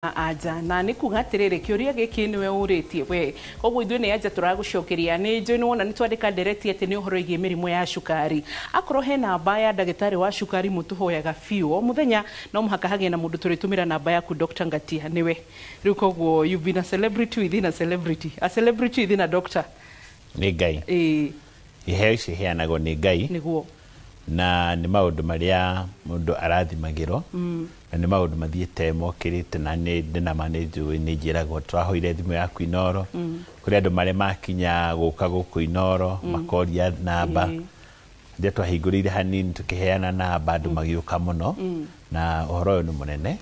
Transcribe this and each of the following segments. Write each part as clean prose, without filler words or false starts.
Anja, na nĩ kuga atĩrĩrĩ, kĩũria gĩkĩ nĩwe ũrĩtie we, koguo ithuĩ nĩ anja tũragũcokeria. Nĩ njũĩ nĩ wona nĩ twandĩka ndereti atĩ nĩ ũhoro ĩgiĩ mĩrimũ ya cukari. Akorwo he namba ya ndagĩtarĩ wa cukari mũtũhoyaga biũ o mũthenya, no mũhaka hagĩe na mũndũ tũrĩtũmĩra namba yaku. Dr. Ngatia nĩwe rĩu, koguo you've been a celebrity within a celebrity, a celebrity within a doctor. Nĩ Ngai. Iheo ici iheanagwo nĩ Ngai. Na nĩ maũndũ marĩa mũndũ arathimagĩrwo, na nĩ maũndũ mathiĩte mokĩrĩte, na nĩ ndĩnama nĩ njũĩ nĩ njĩragwo tũrahoire thimũ yaku Inoro. Kũrĩ andũ marĩa makinya gũka gũkũ Inoro makoria namba. Rĩrĩa twahingũrĩire hanini tũkĩheana namba, andũ magĩũka mũno, na ũhoro ũyũ nĩ mũnene.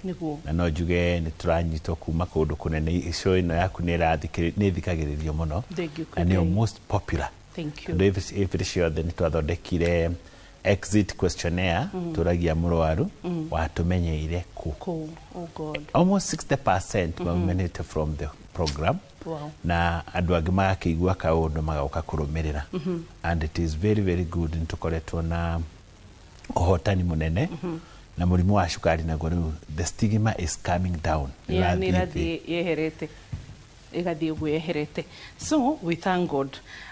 Na no njuge nĩ tũranyitwo kuma kũndũ kũnene. Show ĩno yaku nĩ ĩthikagĩrĩrio mũno. Thank you. Na nĩyo most popular. Thank you. Tondũ every ciothe nĩ twathondekire exit questionnaire, tũragia mũrwaru watũmenyeire kũ. Cool. Oh God. Almost 60% maumanĩte from the program. Na andũ angĩ magakĩigua kaũndũ magoka kũrũmĩrĩra, and it is very very good. Nĩ tũkoretwo na ũhotani mũnene na mũrimũ wa cukari naguo rĩu the stigma is coming down. Yeah, nĩ Ĩrathiĩ thĩ. Ĩrathiĩ yeherete, ĩgathiĩ ũguo yeherete, so we thank God.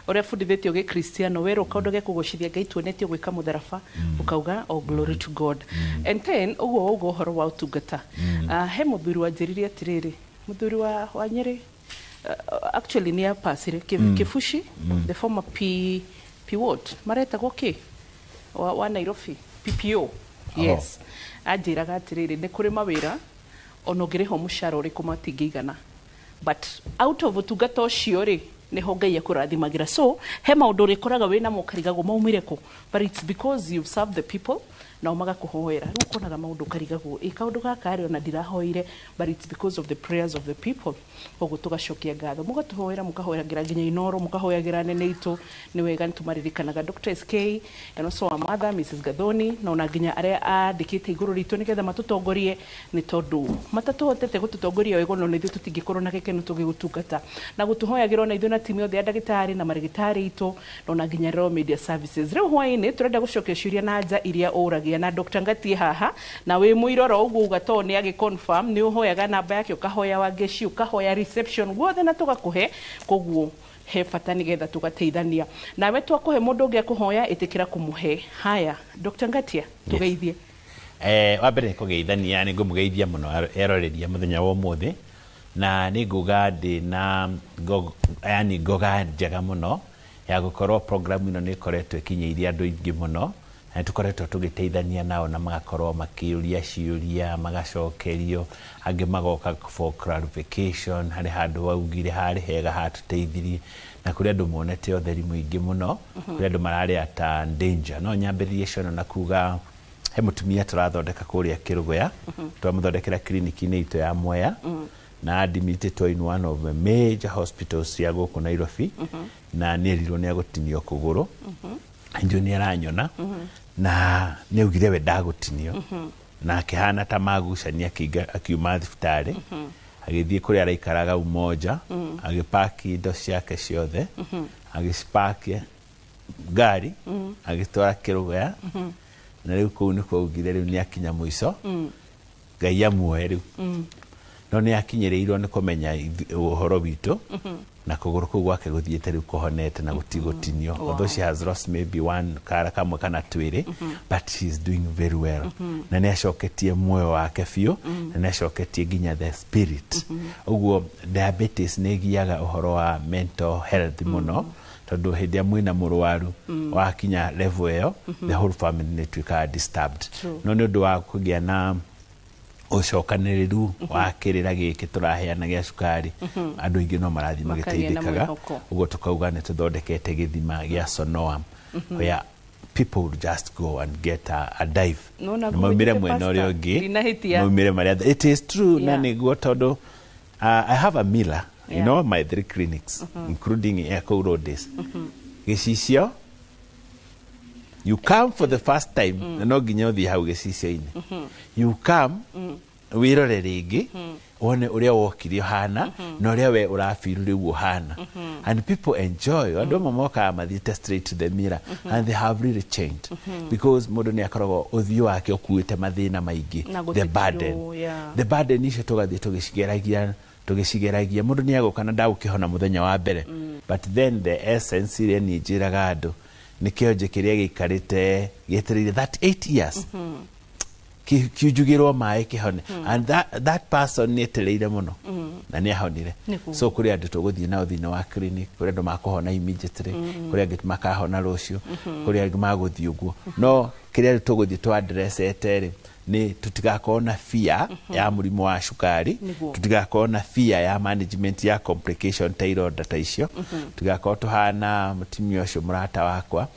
Ũrĩa bundithĩtio gĩkristiano, werwo kaũndũ gekũgocithia Ngai, tuonetio gwĩka mũtharaba, ũkauga, "Oh, glory to God." And then ũguo ũhoro wa ũtungata. Ah, he mũthuri wanjĩrire atĩrĩrĩ, mũthuri wa Nyĩrĩ, actually nĩ apacire Kibuci, the former P P what maretagwo kĩ wa Nairobi, PPO, yes. Anjĩraga atĩrĩrĩ, nĩ kũrĩ mawĩra ona ũngĩrĩhwo mũcara ũrĩkũ matingĩigana, but out of ũtungata ũcio rĩ, nĩho Ngai akũrathimagĩra. So he maũndũ ũrĩkoraga wĩnamo ũkarigagwo maumire kũ, but it's because you've served the people, nao magakũhoera. Rĩu ũkonaga maũndũ ũkarigagwo, ĩ kaũndũ gaka rĩ, ona ndirahoire, but it's because of the prayers of the people. Koguo tũgacokia ngatho, mũgatũhoera, mũkahoyagĩra nginya Inoro, mũkahoyagĩra nene itũ. Nĩ wega nĩ tũmaririkanaga, Dr. SK and also our mother Mrs. Gathoni, na ona nginya arĩa andĩkĩte igũrũ ritũ nĩgetha matũtongorie, nĩ tondũ matatũhotete gũtũtongoria wega, ona ithuĩ tũtingĩkorwo na gĩkeno tũgĩgũtungata na gũtũhoyagĩra, ona ithuĩ na timu yothe ya ndagĩtarĩ na marĩgĩtarĩ itũ, na ona nginya Royal Media Services. Rĩu hwaĩ-inĩ tũrenda gũcokia ciũria na nja iria ũragia na Dr. Ngatie haha, na wĩ mũiroro ũguo uga to nĩ agĩ confirm nĩ ũhoyaga namba yake, ũkahoya Wangeci, ũkahoya reception guothe, na tũgakũhe. Koguo he bata nĩgetha tũgateithania nawe, twakũhe mũndũ ũngĩ akũhoya, ĩtĩkĩra kũmũhe. Haya, Dr. Ngatia, tũgeithie. Wa mbere nĩ kũgeithania, nĩ ngũmũgeithia mũno eroreria mũthenya wa ũmũthĩ, na nĩ nguga ndĩ na yani ngoga njega mũno ya gũkorwo program ĩno nĩ ĩkoretwo ĩkinyĩirie andũ aingĩ mũno, na nĩ tũkoretwo tũgĩteithania nao na magakorwo makĩũria ciũria, magacokerio, angĩ magoka for clarification. Harĩ handũ waugire harĩ hega hatũteithirie, na kũrĩ andũ monete ũtheri mũingĩ mũno, kũrĩ andũ mararĩ ata danger. No nyambĩrĩrie ciono na kuga he mũtumia tũrathondeka kũrĩa Kĩrũgũya, twamũthondekera kiriniki-inĩ itũ ya Mwea, na admitted in one of the major hospitals cia gũkũ Nairobi, na nĩ erirwo nĩ agũtinio kũgũrũ. Njũ nĩ aranyona na nĩ augire we ndagũtinio, na akĩhana ta magucania, akiuma thibitarĩ, agĩthiĩ kũrĩa araikaraga Umoja, agĩpaki indo ciake ciothe, agĩcipaki ngari, agĩtwara Kĩrũgũya, na rĩu kũu nĩkuo augire rĩu nĩ akinya mũico, Ngai amuoe rĩu. No nĩ akinyĩrĩirwo nĩ kũmenya ũhoro witũ, na kũgũrũ kũu gwake gũthiĩte rĩu kũhonete na gũtigũtinio, although she has lost maybe one kara kamwe kana twĩrĩ, but she is doing very well, na nĩ acoketie muoyo wake biũ, na nĩ acoketie nginya the spirit. Ũguo diabetes nĩ ĩgiaga ũhoro wa mental health mũno, tondũ hĩndĩ ĩrĩa mwĩna mũrwaru wakinya level ĩyo, the whole family nĩ ĩtuĩkaga disturbed. True. No nĩ ũndũ wa kũgĩa na ũcokanĩrĩru wa kĩrĩra gĩkĩ tũraheana gĩa cukari, andũ aingĩ no marathiĩ Makagĩa na magĩteithĩkaga. mwĩhoko. Ũguo tũkauga nĩ tũthondekete gĩthima gĩa Sonoam where people would just go and get a dive Nona na maumire ngũmĩte mwena ũrĩa pastor, ũngĩ. ndinahĩtia. Maumire marĩa it is true na nĩguo, tondũ I have a mirror in all my three clinics, including ya kũu Rhodes gĩcicio. You come for the first time, na no nginya ũthiĩ hau gĩcicio-inĩ, you come wĩrore rĩngĩ. Wone ũrĩa wokire ũhana na ũrĩa we ũrafeel rĩu ũhana. And people enjoy. Andũ amwe mokaga mathiĩte straight to the mirror and they have really changed, because mũndũ nĩ akoragwo ũthiũ wake ũkuĩte mathĩna maingĩ, Na the gũtirĩ, burden, the burden icio tũgathiĩ tũgĩcigeragia tũgĩcigeragia. Mũndũ nĩ agũka na ndagũkĩhona mũthenya wa mbere, but then the essence ĩrĩa niĩ njĩraga andũ nĩ kĩonje kĩrĩa gĩikarĩte gĩetereire that 8 years kiunjugĩrwo maĩ kĩhone, and that person nĩ etereire mũno na nĩ ahonire. Nĩguo. So kũrĩ andũ tũgũthiĩ nao thĩinĩ wa clinic, kũrĩ andũ makũhona immediately, kũrĩ angĩ makahona rũciũ, kũrĩ angĩ magũthiĩ ũguo. No kĩrĩa tũgũthiĩ tũ addressete rĩ, nĩ tũtigakorwo na fear ya mũrimũ wa cukari, Nĩguo. tũtigakorwo na fear ya management ya complication ta ironda ta icio, tũtigakorwo tũhana mũtumia ũcio mũrata wakwa.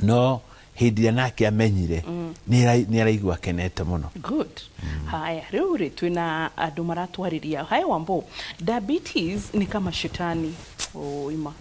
No hĩndĩ ĩrĩa nake amenyire, nĩ araigua akenete mũno. Good. Haya, rĩu rĩ, twĩna andũ maratwarĩria. Haya, Wambo, diabetes ni kama shetani. Oh, ima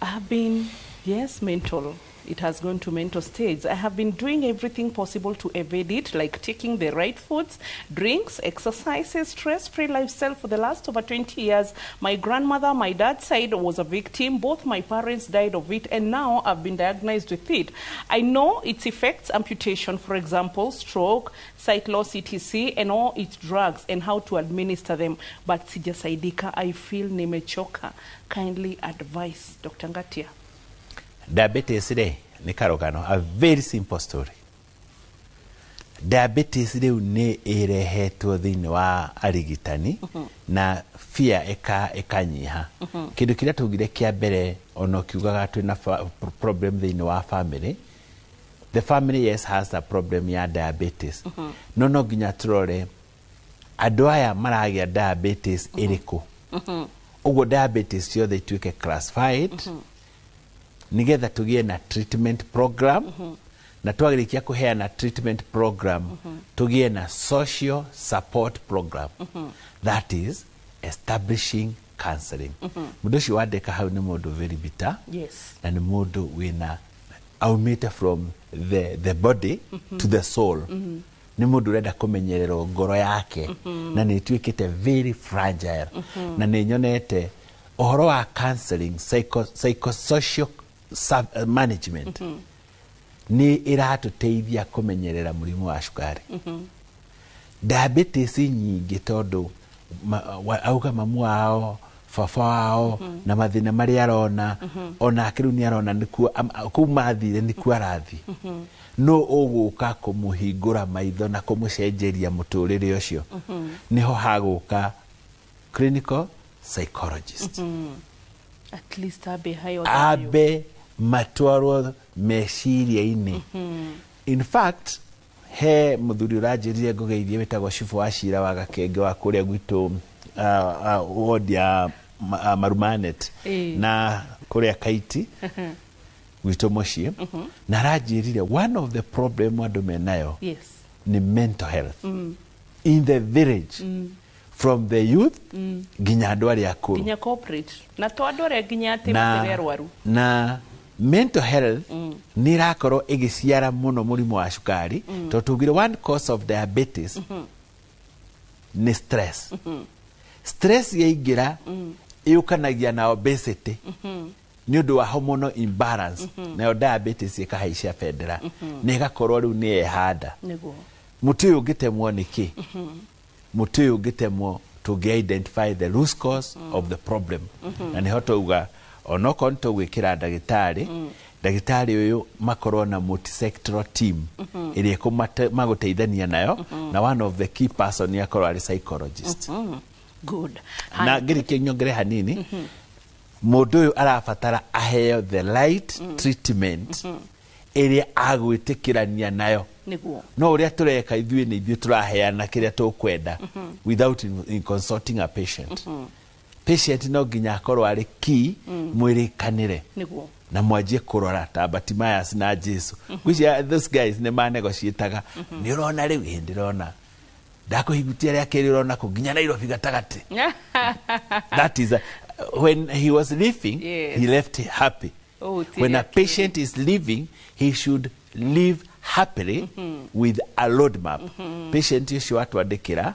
I have been, yes, mental. It has gone to mental states. I have been doing everything possible to evade it, like taking the right foods, drinks, exercises, stress-free lifestyle for the last over 20 years. My grandmother, my dad's side, was a victim. Both my parents died of it, and now I've been diagnosed with it. I know its effects, amputation, for example, stroke, sight loss, etc., and all its drugs and how to administer them. But sijasaidika, I feel nimechoka. Kindly advise, Dr. Ngatia. Diabetes rĩ, nĩ karũgano, a very simple story. Diabetes rĩu nĩ ĩrehetwo thĩinĩ wa arigitani na fear ĩkanyiha. Kĩndũ kĩrĩa tũgire kĩa mbere, ona ũkiugaga twĩna problem thĩinĩ wa family, the family, yes, has a problem ya diabetes, no nginya tũrore andũ aya maragĩa diabetes ĩrĩkũ. Ũguo diabetes ciothe ituĩke classified, nigetha tũgĩe na treatment program, na twagĩrĩkia kũheana treatment program, tũgĩe na social support program, that is establishing counseling. Mũndũ ũcio wandĩka hau nĩ mũndũ very bitter na nĩ mũndũ wĩna aumĩte from the body to the soul. Nĩ mũndũ ũrenda kũmenyererwo ngoro yake na nĩ ĩtuĩkĩte very fragile. Na nĩ nyonete ũhoro wa counseling, psychosocial management nĩ ĩratũteithia kũmenyerera mũrimũ wa cukari. Diabetes nyingĩ, tondũ auga mamu wao, baba wao, na mathĩna marĩa arona, onake rĩu nĩ arona nĩkuo kũu mathire nĩkuo arathiĩ. No ũgũka kũmũhingũra maitho na kũmũcenjeria mũtũrĩre ũcio, nĩho hagũka clinical psychologist. At least abe hayo thayo. Ambe matwarwo meciria-inĩ. In fact, he mũthuri ũranjĩrire ngũgeithie wĩtagwo Cibũ wa Cira wa Gakenge wa kũrĩa gwitũ, ward ya Marumanet na kũrĩa Kaiti gwitũ mũciĩ, na aranjĩrire one of the problem andũ menayo nĩ mental health in the village, from the youth nginya andũ arĩa akũrũ. Nginya corporate na to andũ arĩa nginya atĩ matirĩ arwaru. Na mental health nĩ ĩrakorwo ĩgĩciara mũno mũrimũ wa cukari, tondũ tugire one cause of diabetes nĩ stress. Stress yaingĩra yũkanagia na obesity nĩ ũndũ wa hormonal imbalance, nayo diabetes ĩkahaicia bendera na ĩgakorwo rĩu nĩ yehanda. Mũtĩ ũyũ ũngĩtemwo nĩkĩ? Mũtĩ ũyũ ũngĩtemwo, tũngĩ identify the root cause of the problem, na nĩho twauga onokorwo nĩ tũgwĩkĩra ndagĩtarĩ, ndagĩtarĩ ũyũ makorwo na multisectoral team ĩrĩa magũteithania nayo, na one of the key person nĩ akorwo arĩ psychologist. Good. Na ngĩrĩkia nyongere hanini, mũndũ ũyũ arabatara aheo the right treatment ĩrĩa agwĩtĩkĩrania nayo. No ũrĩa tũreka ithuĩ nĩ ithuĩ tũraheana kĩrĩa tũkwenda without in consulting a patient. Patient no nginya akorwo arĩ key, mwĩrĩkanĩre na mwanjie kũrora ta Bartimaeus na Jesu. Ngwĩciria those guys nĩ manegotiataga. Nĩ ũrona rĩu? Ĩ, ndĩrona. Ndakũhingutia rĩa kerĩ, ũrona kũ? Nginya Nairobi gatagatĩ. That is when he was leaving, he left happy. Oh, When a ti patient is leaving, he should leave happy. happily with a roadmap. Patient ũcio watwandĩkĩra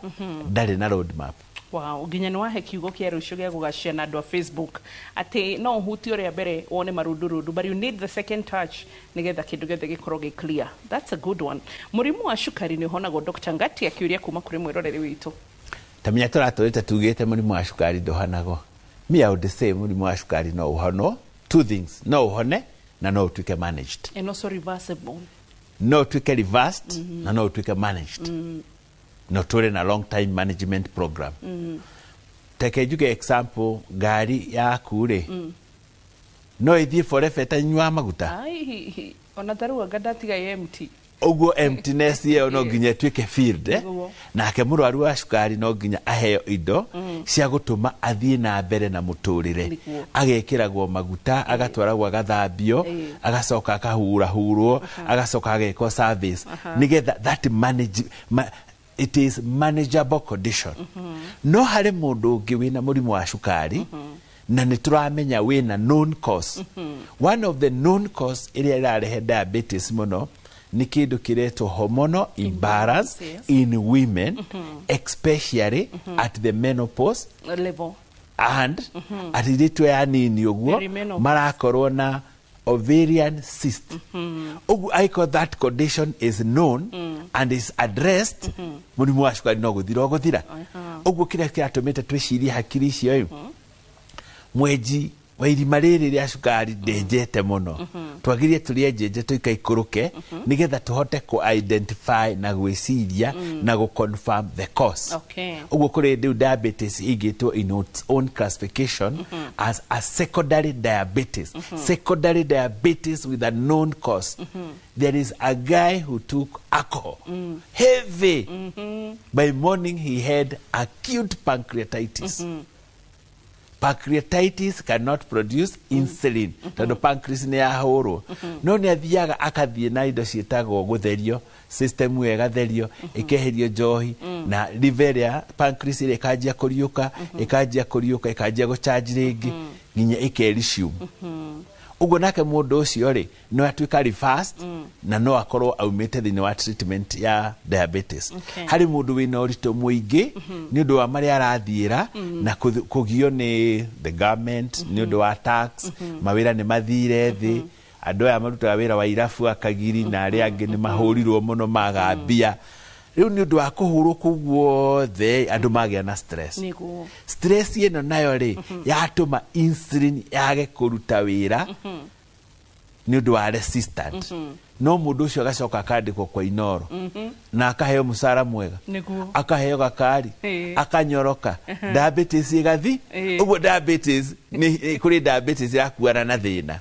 ndarĩ na roadmap. Wow, nginya nĩ wahe kiugo kĩa rũciũ gĩa gũgacia na andũ a Facebook atĩ no ũhutie ũrĩa mbere wone marundurundu, but you need the second touch nĩgetha kĩndũ gĩothe gĩkorwo gĩ clear. That's a good one. Mũrimũ wa cukari nĩ ũhonagwo, Dr. Ngati akĩũria kuma kũrĩ mwĩroreri witũ. Tamenya tũratũrĩte tugĩte mũrimũ wa cukari ndũhonagwo. Me, I would say mũrimũ wa cukari no ũhonwo. Two things: no ũhone na no ũtuĩke managed. And also reversible. No ũtuĩke reversed na no ũtuĩke managed, no tũrĩ na long time management program. Teke njuge example, ngari yaku rĩ, no ĩthiĩ forever ĩtanyuaga maguta? Ai, ona tarĩu anga ndatiga ĩ empty. Ũguo emptiness ĩyo no nginya ĩtuĩke filled, eh? Nĩguo. Nake mũrwaru wa cukari no nginya aheo indo cia gũtũma athiĩ na mbere na mũtũrĩre. Agekĩragwo maguta, agatwaragwo agathambio, agacoka akahurahurwo, agacoka agekwo service nĩgetha that manage, it is manageable condition. No harĩ mũndũ ũngĩ wĩna mũrimũ wa cukari na nĩ tũramenya wĩna known cause. One of the known cause ĩrĩa ĩrarehe diabetes mũno nĩ kĩndũ kĩretwo hormonal imbalance in women, especially at the menopause level and atirĩtu aya nini ũguo Perimenopause. Marakorwo na ovarian cyst. Ũguo angĩkorwo that condition is known and is addressed, mũrimũ wa cukari no gũthira ũgũthira. Ũguo kĩrĩa kĩratũmĩte twĩcirie hakiri icio ĩ mwenji wa irima rĩrĩ rĩa cukari ndenjete mũno, twagĩrĩire tũrĩenjenje tũikaikũrũke nĩgetha tũhote kũ identify na gwĩciria na gũ confirm the cause. Ũguo kũrĩ rĩu diabetes ĩigĩtwo in its own classification as a secondary diabetes, secondary diabetes with a known cause. There is a guy who took alcohol heavy. By morning he had acute pancreatitis. Pancreatitis cannot produce insulin tondũ pancreas nĩ yahũrwo. No nĩ athiaga akathiĩ na indo ciĩtagwo gũtherio system ĩyo, ĩgatherio, ĩkeherio njohi na liver ĩrĩa pancreas ĩrĩa ĩkanjia kũriũka, ĩkanjia kũriũka, ĩkanjia gũcharge rĩngĩ nginya ĩkeresume. Ũguo nake mũndũ ũcio rĩ, no atuĩka reversed na no akorwo aumĩte thĩinĩ wa treatment ya diabetes. Harĩ mũndũ wĩna ũritũ mũingĩ nĩ ũndũ wa marĩa arathiĩra na kũgio nĩ the government nĩ ũndũ wa tax, mawĩra nĩ mathire thĩ, andũ aya marutaga wĩra wa irabu akagiri na arĩa angĩ nĩ mahũrirwo mũno maga mbia. Rĩu nĩ ũndũ wa kũhũrwo kũu guothe andũ magĩa na stress. Stress ĩno nayo rĩ, yatũma insulin yage kũruta wĩra nĩ ũndũ wa resistant. No mũndũ ũcio agacoka akandĩkwo kwa Inoro na akaheo mũcara mwega, akaheo gakari, akanyoroka, diabetes ĩgathi. Ũguo diabetes kũrĩ diabetes ĩrakuana na thĩna.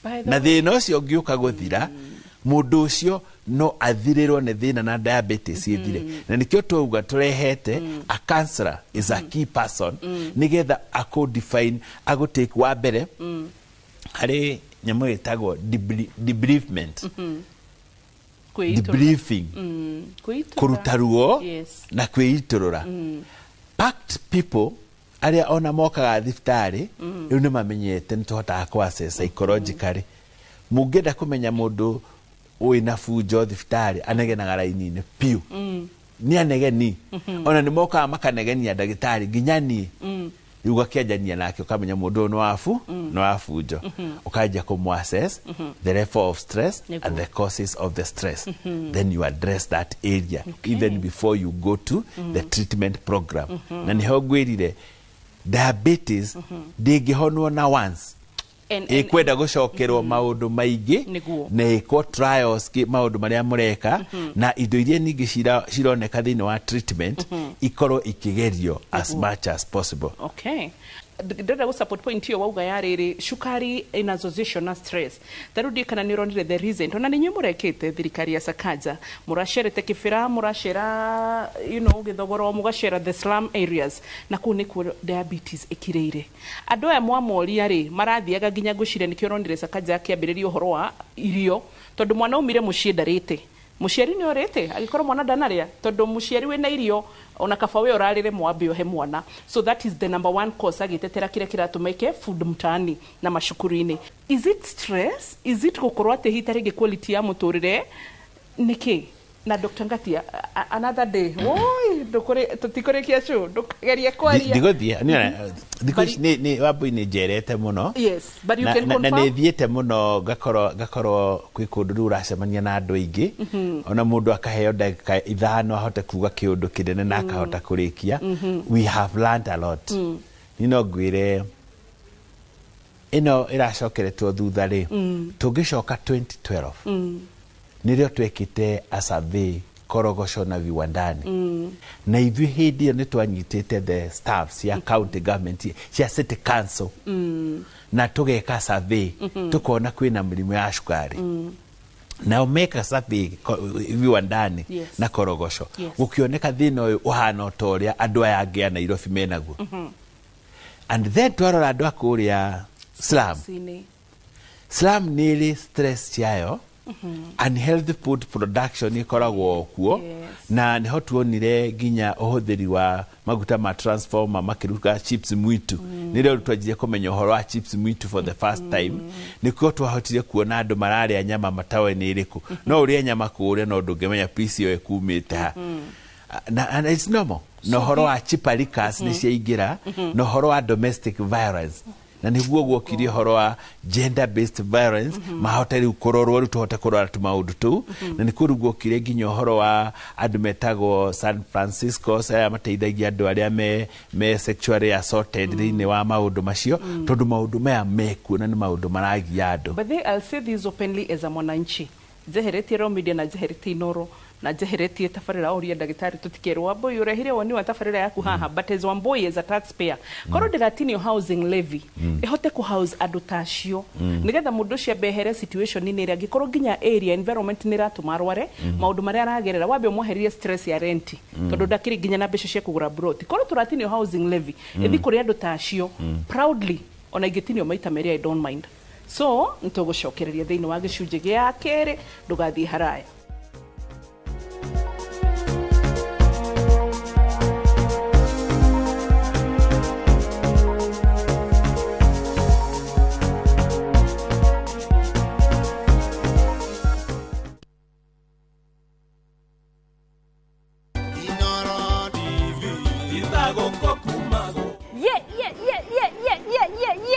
By the Na way, thĩna ũcio ũngĩũka gũthira, mũndũ ũcio no athirĩrwo nĩ thĩna na diabetes ĩthire. Na nĩkĩo twauga tũrehete a counselor is a key person nĩgetha akũ define, agũtake wa mbere harĩ nyamũ ĩtagwo debriefment. Kwĩitũrũra. Debriefing. Kwĩitũrũra. Kũruta ruo na kwĩitũrũra. Packed people arĩa ona mokaga thibitarĩ rĩu nĩ mamenyete nĩ tũhotaga kũ assess psychologically. Mũngĩenda kũmenya mũndũ wĩna bunjo thibitarĩ, anegenaga raini-inĩ piũ, nĩ anegeni, ona nĩ mokaga makanegenia ndagĩtarĩ nginya niĩ. Rĩu ũgakĩanjania nake ũkamenya mũndũ ũyũ nĩ wabu nĩ wa bunjo, ũkanjia kũmũ assess the level of stress and the causes of the stress. Then you address that area even before you go to the treatment program. Na nĩho ngwĩrire diabetes ndĩngĩhonwo na once, ĩkwenda gũcokerwo maũndũ maingĩ na ĩkwo trials maũndũ marĩa mũreka na indo iria ningĩ cironeka thĩinĩ wa treatment ikorwo ikĩgerio as much as possible. Okay, ndĩrenda gũ support point ĩyo wauga ya rĩrĩ cukari in association na stress. Ta rĩu ndiĩ kana nĩ ũronire the recent, ona nĩ inyuĩ mũrekĩte thirikari ya Sakaja, mũracerete Kĩbĩra, mũracera Gĩthogoro, mũgacera the slum areas, na kũu nĩkuo diabetes ĩkirĩire andũ aya. Mwamoria rĩ, marathiaga nginya ngwĩciria nĩkĩo ũronire Sakaja akĩambĩrĩria ũhoro wa irio, tondũ mwana aumire mũciĩ ndarĩte, mũciari nĩ orĩte, angĩkorwo mwana ndanarĩa, tondũ mũciari wĩna irio ona kaba we ũrarĩre mwambe ũhe mwana. So that is the number one cause agĩtetera kĩrĩa kĩratũma ike food mtaani na macukuru-inĩ. Is it stress? Is it gũkorwo atĩ hita rĩngĩ quality ya mũtũrĩre Niki na Dr. Ngatia another day oi ndukuri tutikurikia show ndukagerie kwaria Ndigũthiĩ thikũ ici nĩ Wambui nĩ njerete mũno. Yes, but you na, can na, na confirm. Nĩ thiĩte mũno ngakorwo kwĩ kũndũ rĩu ũracemania na andũ aingĩ, ona mũndũ akaheo ndagĩka 5 ahote kuga kĩũndũ kĩnene na akahota kũrĩkia. We have learned a lot. Niĩ no ngwĩre ĩno ĩracokeretwo thutha rĩ, tũngĩcoka 2012 nĩrĩo twekĩte a survey Korogocho na Viwandani, na ithuĩ hĩndĩ ĩyo nĩ twanyitĩte the staff cia county government, cia city council, na tũgeka survey tũkona kwĩna mĩrimũ ya cukari. Nao meka survey Viwandani na Korogocho, gũkĩoneka thĩna ũyũ ũhana o ta ũrĩa andũ aya angĩ a Nairobi menaguo. And then twarora andũ a kũrĩa slum. Sini. Slum nĩ ĩrĩ stress ciayo, unhealthy food production ĩkoragwo kuo. Na nĩho tuonire nginya ũhũthĩri wa maguta ma transformer makĩruga chips mwitu. Nĩrĩo twanjirie kũmenya ũhoro wa chips mwitu for the first time. Nĩkuo twahotire kuona andũ mararĩa nyama matawe nĩ ĩrĩkũ. No ũrĩe nyama kũrĩa no ndũngĩmenya piece ĩyo ĩkumĩte ha. Na, and it's normal. Na ũhoro wa cheaper liquors nĩ ciaingĩra, na ũhoro wa domestic violence, na nĩguo guokire ũhoro wa gender based violence, mahote rĩu kũrorwo, rĩu tũhote kũrora tũmaũndũ tũu. Na nĩkuo rĩu guokire nginya ũhoro wa andũ metagwo San Francisco aya mateithagia andũ arĩa me sexually assaulted thĩinĩ wa maũndũ macio, tondũ maũndũ maya mekuo na nĩ maũndũ maragia andũ. But they, I'll say this openly as a mwananchi njeheretie raw media na njeheretie Inoro na njeheretie tabarĩra ũria ndagĩtarĩ tũtikerwo Wambui ũrehire woni wa tabarĩra yaku haha. But as Wambui, as a taxpayer, korwo ndĩratinio housing levy ĩhote kũ house andũ ta acio, nĩgetha mũndũ ũcio ambe ehere situation-inĩ ĩrĩa angĩkorwo nginya area environment nĩ ĩratũma arware maũndũ marĩa aragerera, wambe ũmwehererie stress ya renti, tondũ ndakĩrĩ nginya na mbeca cia kũgũra broti. Korwo tũratinio housing levy ĩthi kũrĩ andũ ta acio, proudly, ona ingĩtinio maita merĩ, I don't mind. So nĩtũgũcokereria thĩinĩ wa gĩcunjĩ gĩa kerĩ, ndũgathiĩ haraya.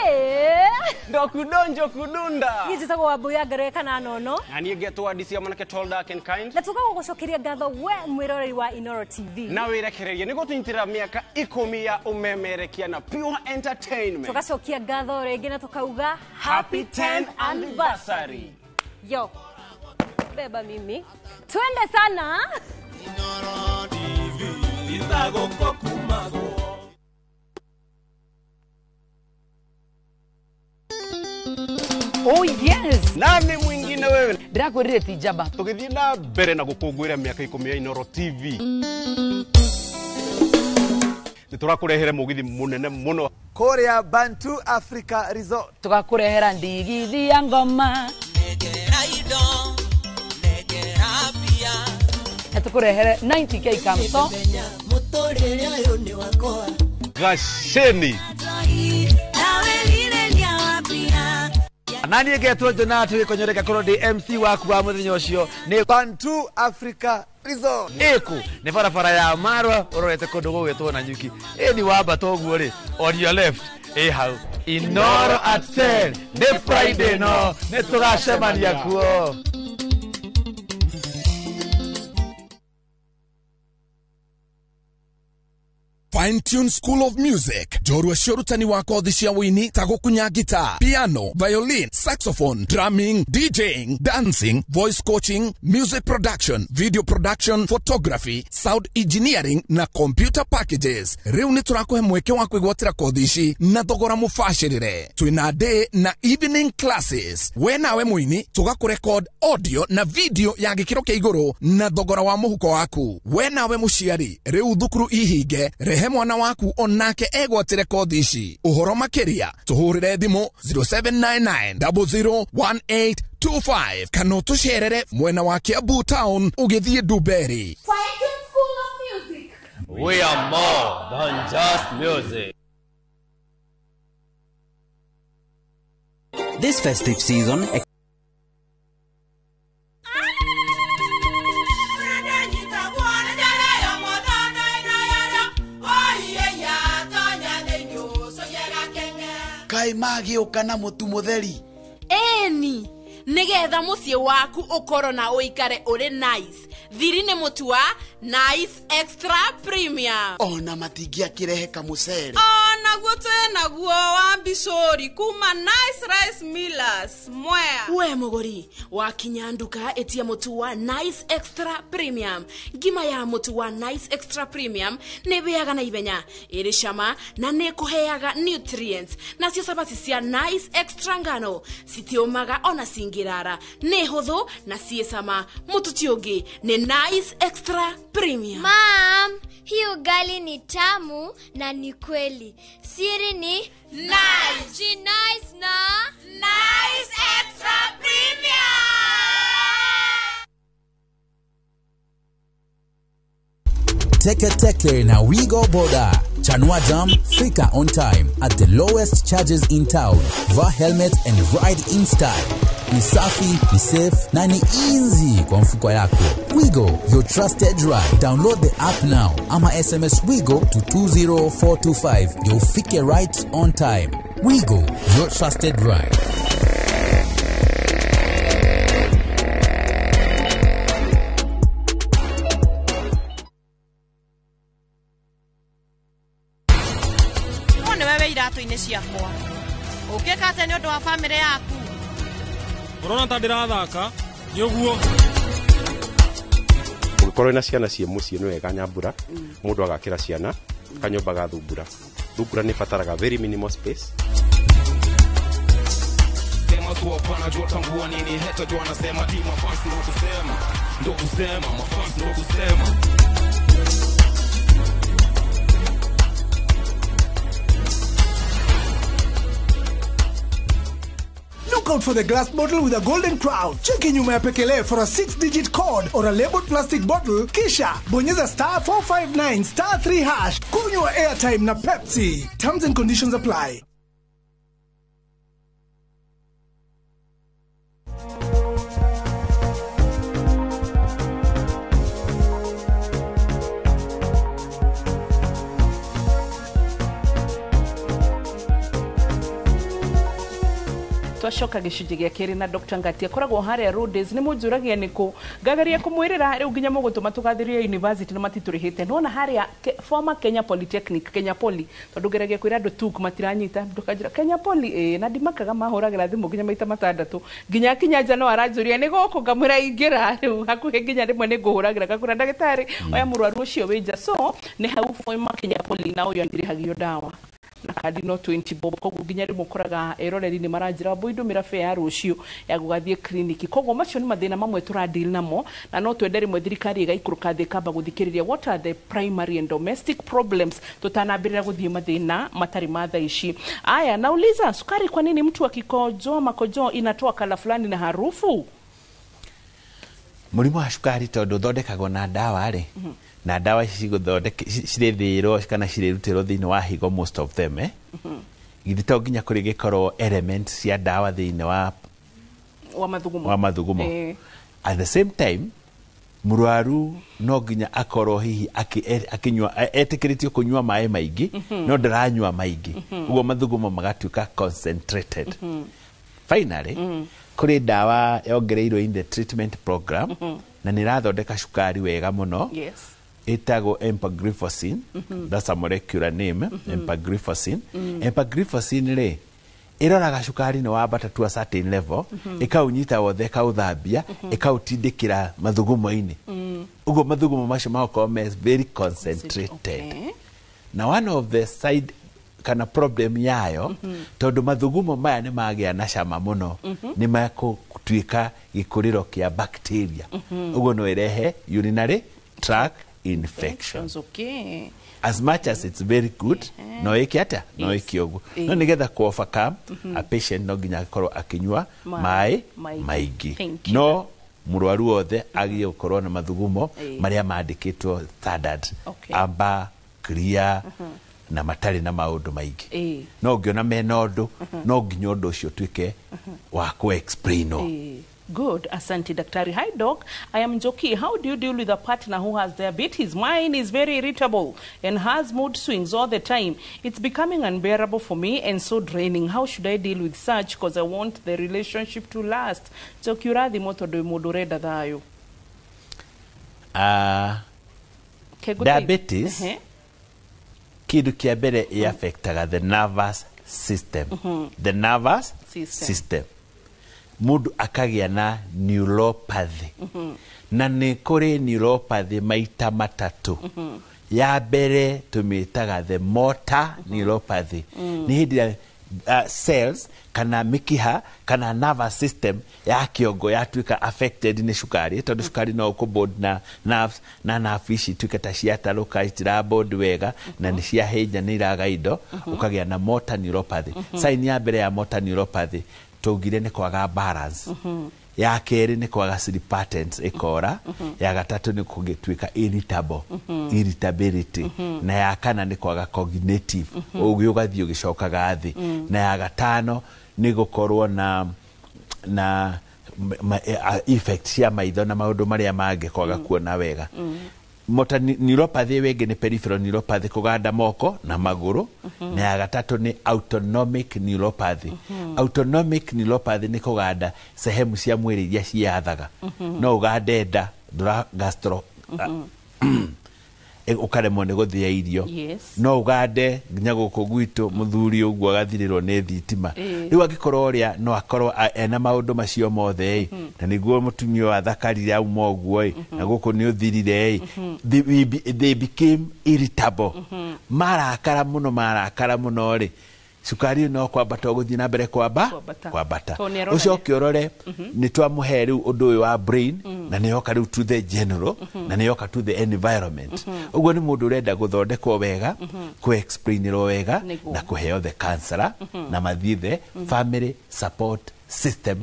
Ye. Ndokudonjo kudunda. Niĩ njĩtagwo Wambui ya Ngeroe kana Nono. Na niĩ ngetwo Adisi mwanake tall, dark and kind. Na tũgagũcokeria ngatho we mwĩroreri wa Inoro TV. Na wĩrekererie nĩguo tũnyitĩrĩra mĩaka 10 ya ũmemerekia na pure entertainment. Tũgacokia ngatho rĩngĩ na tũkauga happy 10th anniversary. Yo, beba mimi twende sana. Inoro TV itagokokumago. Oh yes. Nani mwingine wewe? Ndirakwirire ti njamba. Tũgĩthiĩ na mbere na gũkũngũĩra mĩaka 10 ya Inoro TV. Nĩ tũrakũrehere mũgithi mũnene mũno kũrĩa Bantu Africa Resort. Tũgakũrehera ndigithi ya ngoma. Negera indo, negera pia. Na tũkũrehere 90K kamso. Mũtũrĩre ũyũ nĩ wakwa. Gaceni. Nani ngetwo Jonathan Gĩkonyoreka korwo ndĩ MC waku wa mũthenya ũcio nĩ Bantu Africa Resort. Ĩkũ nĩ barabara ya Marwa ũrorete kũndũ gũgwĩtwo Nanyuki. Ĩni wambata ũguo rĩ, on your left ĩ hau Inoro at 10 nĩ Friday, no nĩ tũgacemania kuo. Fine Tune School of Music, njorua cia ũrutani wa kothi cia wũini ta gũkunya guitar, piano, violin, saxophone, drumming, DJing, dancing, voice coaching, music production, video production, photography, sound engineering na computer packages. Rĩu nĩ tũrakũhe mweke wa kwĩgwatĩra kothi ici na thogora mũbacĩrĩre. Twĩna day na evening classes. We nawe mũini tũgakũrecord audio na video ya gĩkĩro kĩa igũrũ na thogora wa mũhuko waku. We nawe mũciari, rĩu thukuru ihinge, rehe mwana waku onake egwatĩre kothi ici. Ũhoro makĩria tũhũrĩre thimũ 0799 001825 kana ũtũcerere mwena wa Kiambu town ũgĩthiĩ Ndumberi. School of Music. We are more than just music. This festive season, Kaĩ magĩũka na mũtu mũtheri? Ĩni, nĩgetha mũciĩ waku ũkorwo na ũikare ũrĩ nice. Thiri nĩ mũtu wa Nice Extra Premium. Ona matingĩakĩrehe kamũcere. Onaguo twĩnaguo wa mbicũri kuma Nice Rice Millers Mwea. We mũgũri wakinya nduka ĩtia mũtu wa Nice Extra Premium. Ngima ya mũtu wa Nice Extra Premium nĩ ĩhĩaga na ihenya, ĩrĩ cama na nĩ ĩkũheaga nutrients. Nacio cabaci cia Nice Extra ngano citiũmaga ona cingĩrara, nĩ hũthũ na ciĩ cama. Mũtu ti ũngĩ nĩ Nice Extra Premium. Mom, hii ugali ni tamu na ni kweli. Siri ni Nice. Ji nice na Nice Extra Premium. Teke Teke na Wigo Boda. Chanua Jam, fika on time at the lowest charges in town. Vaa helmet and ride in style. Ni safi, ni safe na ni easy kwa mfuko yako. Wigo, your trusted ride. Download the app now ama SMS Wigo to 20425 ndio ufike right on time. Wigo, your trusted ride. Nĩwe wĩ iratũ-inĩ ciakwa. Ũngĩka atĩa nĩ ũndũ wa bamĩrĩ yaku? Ũrona ta ndĩrathaka nĩ ũguo. Ũngĩkorwo wĩna ciana ciĩ mũciĩ nĩ wega nyambura, mũndũ agakĩra ciana kanyũmba ga thungura. Thungura nĩ ĩbataraga very minimal space. Jua nini heta jua anasema ti mafans ndo kusema, ndo kusema, mafans ndo kusema. Look out for the glass bottle with a golden crown. Cheki nyuma ya pekele for a 6-digit code or a labeled plastic bottle. Kisha bonyeza star 459 star 3 hash. Kunywa airtime na Pepsi. Terms and conditions apply. Twacoka gĩcunjĩ gĩa kerĩ na Dr. Ngati akoragwo harĩa Rhodes. Nĩ mũnjũragia nĩkũ ngageria kũmwĩrĩra rĩu nginya mũgũtũma tũgathĩrie university na matitũrĩhĩte. Nĩwona harĩa former Kenya Polytechnic, Kenya Poly, tondũ ngeragia kwĩra andũ tuk matiranyita, ndũkanjĩra Kenya Poly ĩĩ, na ndimakaga mahũragĩra thimũ nginya maita matandatũ nginya akinya nja no aranjũria nĩ gũkũ, ngamwĩra ingĩra rĩu hakuhĩ nginya rĩmwe nĩ ngũhũragĩra ngakwĩra ndagĩtarĩ oya mũrwaru ũcio wĩ nja. So nĩ hau former Kenya Poly na ũyũ ndirĩhagio ndawa na kandi no 20 bob, koguo nginya rĩmwe ũkoraga eroreri nĩ maranjĩra mbui ndũmĩra fare ya rũciũ ya gũgathiĩ clinic. Koguo macio nĩ mathĩna mamwe tũradeal namo na no twende rĩmwe thirikari ĩgaikũrũka thĩ ĩkamba gũthikĩrĩria what are the primary and domestic problems tũtanambĩrĩra gũthiĩ mathĩna matarĩ ma thaa ici. Aya, nauliza sukari, kwa nini mtu akikojoa makojoo inatoa kala fulani na harufu? Mũrimũ wa cukari tondũ ũthondekagwo na ndawa rĩ, na ndawa ici cirĩthĩĩrwo kana cirĩrutĩrwo thĩinĩ wa higo most of them, githĩ to nginya kũrĩ gĩkorwo elements cia ndawa thĩinĩ wa mathugumo, wa mathugumo. At the same time mũrwaru no nginya akorwo hihi akinyua etĩkĩrĩtio kũnyua maĩ maingĩ, no ndaranyua maingĩ, ũguo mathugumo magatuĩka concentrated. Finally, kũrĩ ndawa yongereirwo in the treatment program na nĩ ĩrathondeka cukari wega mũno. Yes. Ĩtagwo empagliflozin. That's a molecular name. Empagliflozin. Empagliflozin rĩ ĩroraga cukari nĩ wambata to a certain level, ĩkaũnyita wothe ĩkaũthambia, ĩkaũtindĩkĩra mathugumo-inĩ, ũguo mathugumo macio magakorwo me very concentrated. Na one of the side kana problem yayo, tondũ mathugumo maya nĩ magĩa na cama mũno, nĩ makũtuĩka gĩkũrĩro kĩa bacteria, ũguo no ĩrehe urinary tract infections. Okay. As much as it's very good, no ĩke atĩa, no ĩke ũguo, no nĩgetha kũ overcome a patient no nginya akorwo akĩnyua maĩ maingĩ. No mũrwaru wothe agĩrĩire gũkorwo na mathugumo marĩa mandĩkĩtwo standard, amber, clear, na matarĩ na maũndũ maingĩ. No ũngĩona mena ũndũ, no nginya ũndũ ũcio ũtuĩke wa kũ explain. Good. Asante, daktari. Hi, doc. I am Njoki. How do you deal with a partner who has diabetes? Mine is very irritable and has mood swings all the time. It's becoming unbearable for me and so draining. How should I deal with such? Because I want the relationship to last. Njoki, ũrathimwo tondũ wĩ mũndũ ũrenda thayũ. Kegũteithia- Diabetes Ehe. Kindu kia mbere ĩ affectaga the nervous system. The nervous System. System, mundu akagĩa na neuropathy. Na nĩ kũrĩ neuropathy maita matatũ. Ya mbere tũmĩtaga the motor neuropathy. Nĩ hĩndĩ ĩrĩa cells kana mĩkiha kana nervous system ya kĩongo yatuĩka affected nĩ cukari, tondũ cukari no ũkũbond na nerves, na nerve ici ituĩke ta ciatarũka, itirabond wega na nĩ ciahĩnja, nĩ iraga indo, ũkagĩa na motor neuropathy. Sign ya mbere ya motor neuropathy tũngire nĩ kwaga balance. Ya kerĩ nĩ kwaga sleep patterns ĩkora. Ya gatatũ nĩ kũgĩtuĩka irritable, irritability. Na ya kana nĩ kwaga cognitive, ũgĩ ũgathiĩ ũgĩcokaga thĩ. Na ya gatano nĩ gũkorwo na effect cia maitho na maũndũ marĩa mangĩ, kwaga kuona wega. Motor neuropathy ĩyo ĩngĩ nĩ peripheral neuropathy, kũganda moko na magũrũ. Na ya gatatũ nĩ autonomic neuropathy. Autonomic neuropathy nĩ kũganda sehemu cia mwĩrĩ iria ciathaga. No ũgande nda, ndũra gastro, ũkaremwo nĩ gũthĩa irio. No ũgande nginya gũkũ gwitũ mũthuri ũguo agathirĩrwo nĩ thitima. Rĩu angĩkorwo ũrĩa no akorwo ena maũndũ macio mothe ĩ, na nĩguo mũtumia ũyũ athakarire auma ũguo ĩ, na gũkũ nĩ ũthirire ĩ, they became irritable, marakara mũno, marakara mũno rĩ, cukari ũyũ no kwambata ũgũthiĩ na mbere kwamba Kwambata. kwambata. Tondũ nĩ aronania- Ũcoke ũrore nĩ twamũhe rĩu ũndũ ũyũ wa brain, na nĩ yoka rĩu to the general, na nĩ yoka to the environment. Ũguo nĩ mũndũ ũrenda gũthondekwo wega, kũ-explainĩrwo wega na kũheo the counselor na mathiĩ the family support system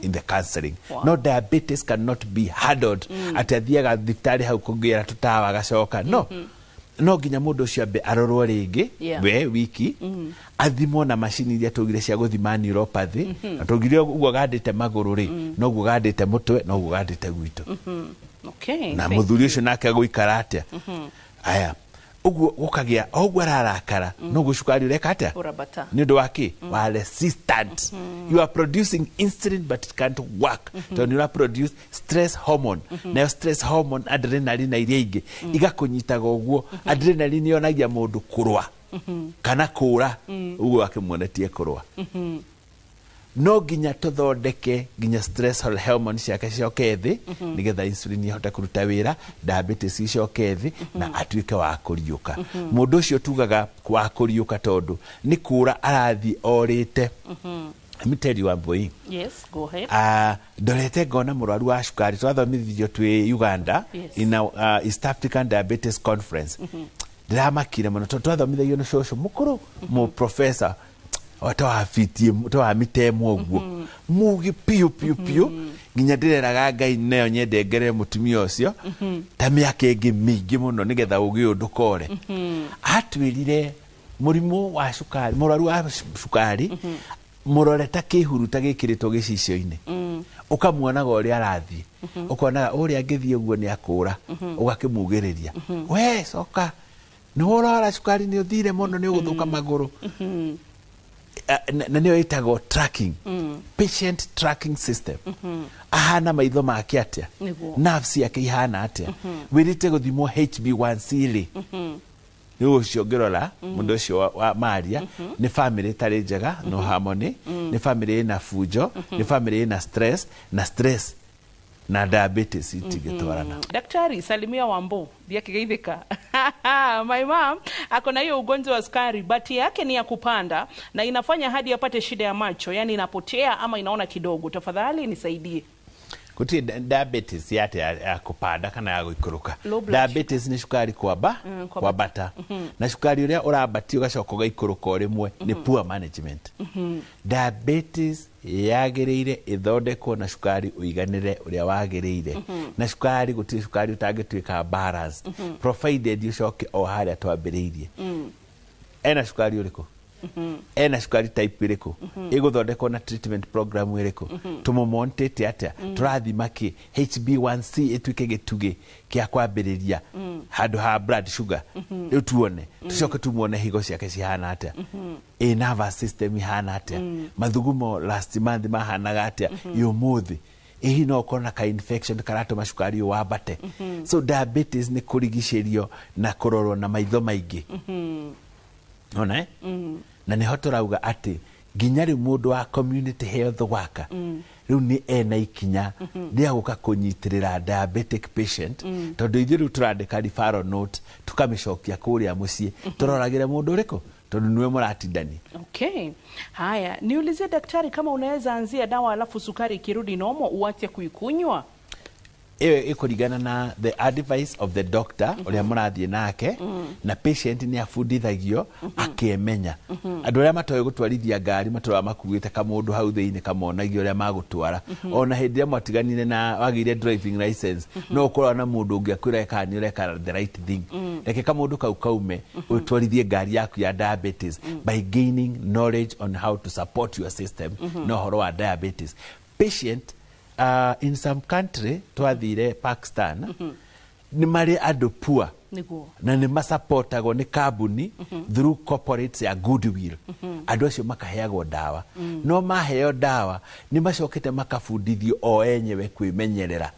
in the counseling. No diabetes cannot be handled atĩ athiaga thibitarĩ hau kũngĩra tũtawa agacoka. No no nginya mũndũ ũcio ambe arorwo rĩngĩ we wiki, athimwo na macini iria tũgire cia gũthima neuropathy. Na tũgire ũguo gandĩte magũrũ rĩ, noguo gandĩte mũtwe, noguo gandĩte gwitũ. Na Thank mũthuri you. ũcio nake agũikara atĩa? Aya, ũguo gũkagĩa o ũguo ararakara, noguo cukari ũreka atĩa? Ũrambata. Nĩ ũndũ wa kĩ? Wa resistant. You are producing insulin but it can't work, tondũ nĩ ũra produce stress hormone. Nayo stress hormone, adrenaline na iria ingĩ, igakũnyitaga ũguo. Adrenaline yonagia mũndũ kũrũa kana kũra. Ũguo akĩmuonetie kũrũa, no nginya tũthondeke nginya stress hormone ciake cicoke thĩ, nĩgetha insulin ihote kũruta wĩra, diabetes icoke thĩ, na atuĩke wa kũriũka. Mũndũ ũcio tugaga wa kũriũka tondũ nĩ kũra arathiĩ orĩte. Let me tell you one boy. Yes, go ahead. Ndorete ngona mũrwaru wa cukari twathomithio twĩ Uganda in a East African Diabetes Conference. Ndĩramakire mũno tondũ twathomithagio nĩ cũcũ mũkũrũ, mũ professor ta wa ta wa mita ĩmwe ũguo, mũgĩ piũ piũ piũ, nginya ndĩreraga Ngai nayo nyende ngerere mũtumia ũcio ta mĩaka ĩngĩ mĩingĩ mũno nĩgetha ũgĩ ũyũ ndũkore. Atwĩrire mũrimũ wa cukari, mũrwaru wa cukari mũrore ta kĩhuruta gĩkĩrĩtwo gĩcicio-inĩ. Ũkamuonaga ũrĩa arathiĩ, ũkonaga ũrĩa angĩthiĩ ũguo nĩ akũra, ũgakĩmugĩrĩria, we coka nĩ ũrora cukari nĩ ũthire mũno, nĩ ũgũthũka magũrũ. Na nĩyo ĩtagwo tracking, patient tracking system. Ahana maitho make atĩa? Nerves ciake ihana atĩa? Wĩrĩte gũthimwo HB1C rĩ? Rĩu ũcio ũngĩrora mũndũ ũcio wa Maria, nĩ family ĩtarĩ njega, no harmony, nĩ family ĩna bunjo, nĩ family ĩna stress, na stress na diabetes itingĩtwarana. Daktari, salimia Wambo ndiakigeithika. My mom ako na hiyo ugonjwa wa sukari, but yake ni ya kupanda na inafanya hadi apate shida ya macho, yani inapotea ama inaona kidogo. Tafadhali nisaidie. Gũtirĩ diabetes yate ya kũpanda kana ya gũikũrũka. Low blood. Diabetes nĩ cukari kwamba kwambata. Kwambata, na cukari ũrĩa ũrambatio ũgacoka ũgaikũrũka o rĩmwe nĩ poor management. Diabetes yagĩrĩire ĩthondekwo na cukari ũiganĩre ũrĩa wagĩrĩire. Na cukari, gũtirĩ cukari ũtangĩtuĩka balanced, provided ũcoke o harĩa twambĩrĩirie. Ena cukari ũrĩkũ? Ena cukari type ĩrĩkũ? Ĩgũthondekwo na treatment program ĩrĩkũ? Tũmũmontĩte atĩa? Tũrathima kĩ? HB1C ĩtuĩke gĩtugĩ kĩa kwambĩrĩria handũ ha blood sugar. Rĩu tuone, tũcoke tumuone higo ciake cihana atĩa, ĩ nervous system ihana atĩa, mathugumo last month mahanaga atĩa, ĩ ũmũthĩ ĩ no ũkorwo na ka infection karatũma cukari ũyũ wambate. So diabetes nĩ kũrigicĩrio na kũrorwo na maitho maingĩ. Ona eh? Na nĩho tũrauga atĩ nginya rĩu mũndũ wa community health worker rĩu nĩ ena ikinya rĩa gũka kũnyitĩrĩra diabetic patient, tondũ ithuĩ rĩu tũrandĩka referral note, tũkamĩcokia kũrĩa mũciĩ, tũroragĩre mũndũ ũrĩkũ, tondũ nĩwe mũratindania. Okay. Haya, niulizie daktari kama unaweza anzia dawa alafu sukari ikirudi nomo uache kuikunywa. Ĩyo ĩkũringana na the advice of the doctor ũrĩa mũrathiĩ nake, na patient nĩ abundithagio akĩmenya. Andũ arĩa matoĩ gũtwarithia ngari matũraga makuĩte kamũndũ hau thĩinĩ kamonagia ũrĩa magũtwara. Ona hĩndĩ ĩrĩa mwatiganire na wagĩire driving license, no ũkorwo na mũndũ ũngĩ akwĩra kana nĩ ũreka the right thing. Reke kamũndũ kau kaume, ũtwarithie ngari yaku ya diabetes by gaining knowledge on how to support your system na ũhoro wa diabetes patient. In some country twathire Pakistan, nĩ marĩ andũ poor na nĩ masapotagwo nĩ kambuni through corporates ya goodwill. Andũ acio makaheagwo ndawa, no maheo ndawa nĩ macokete makabundithio o enyewe kwĩmenyerera,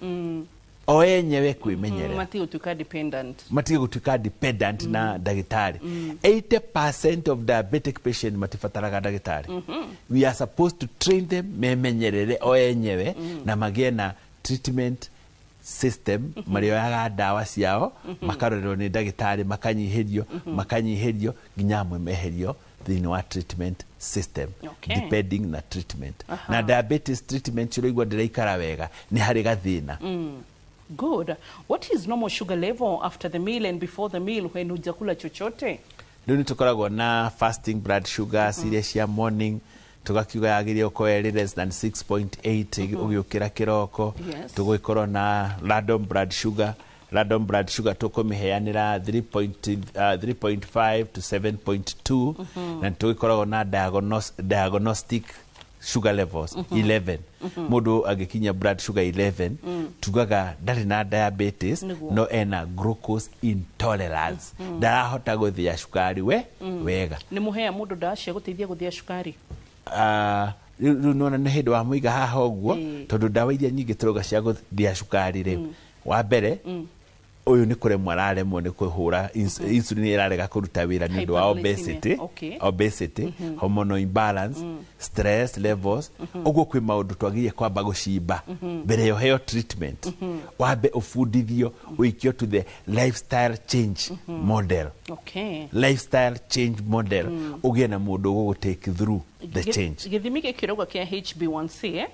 o enyewe kwĩmenyerera. Matige gũtuĩka dependent. Matige gũtuĩka dependent na ndagĩtarĩ. 80% of diabetic patient matibataraga ndagĩtarĩ. We are supposed to train them memenyerere o enyewe na magĩe na treatment system marĩoyaga ndawa ciao, makarorerwo nĩ ndagĩtarĩ, makanyihĩrio, makanyihĩrio nginya amwe meherio thĩinĩ wa treatment system, depending na treatment. Na diabetes treatment ũraigua ndĩraikara wega, nĩ harĩ gathĩna. Good. What is normal sugar level after the meal and before the meal when hujakula chochote? Rĩu nĩ tũkoragwo na fasting blood sugars iria cia morning, tũgakiuga yagĩrĩire gũkorwo ĩrĩ less than 6.8 ũgĩũkĩra kĩroko. Tũgũgĩkorwo na random blood sugar. Random blood sugar tũkũmĩheanĩra 3.5 to 7.2, na tũgĩkoragwo na diagnostic sugar levels 11. Mũndũ angĩkinyia blood sugar 11, tugaga ndarĩ na diabetes, no ena glucose intolerance, ndarahota gũthĩa cukari we wega. Nĩ mũhea mũndũ ndawa cia gũteithia gũthĩa cukari? Ah, rĩu nĩwona nĩ hĩndĩ wa mũiga haha ũguo, tondũ ndawa iria nyingĩ tũrauga cia gũthĩa cukari rĩ, wa mbere ũyũ nĩ kũremwo araremwo nĩ kũhũra insulin, ĩrarega kũruta wĩra nĩ ũndũ wa Hyperglycemia. obesity, obesity, hormonal imbalance, stress levels. Ũguo kwĩ maũndũ twagĩrĩire kwamba gũcimba mbere ya ũheo treatment. Wambe ũbundithio, ũikio to the lifestyle change model. Lifestyle change model, ũgĩe na mũndũ ũgũgũ take through the change. Gĩthimi gĩkĩ ũrauga kĩa HB1C, eh?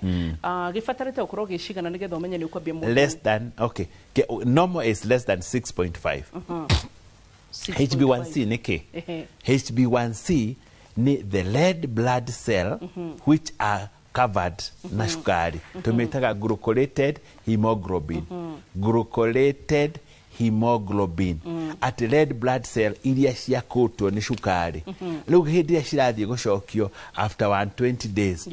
Gĩbatarĩte gũkorwo gĩcigana nĩgetha ũmenye nĩ ũkwambia mũndũ? Less than, okay. Normal is less than 6.5. HB1C nĩ kĩ? HB1C nĩ the red blood cell which are covered na cukari, tũmĩtaga glycosylated hemoglobin. Glycosylated hemoglobin, atĩ red blood cell iria ciakũtwo nĩ cukari, rĩu hĩndĩ ĩrĩa cirathiĩ gũcokio after 120 days,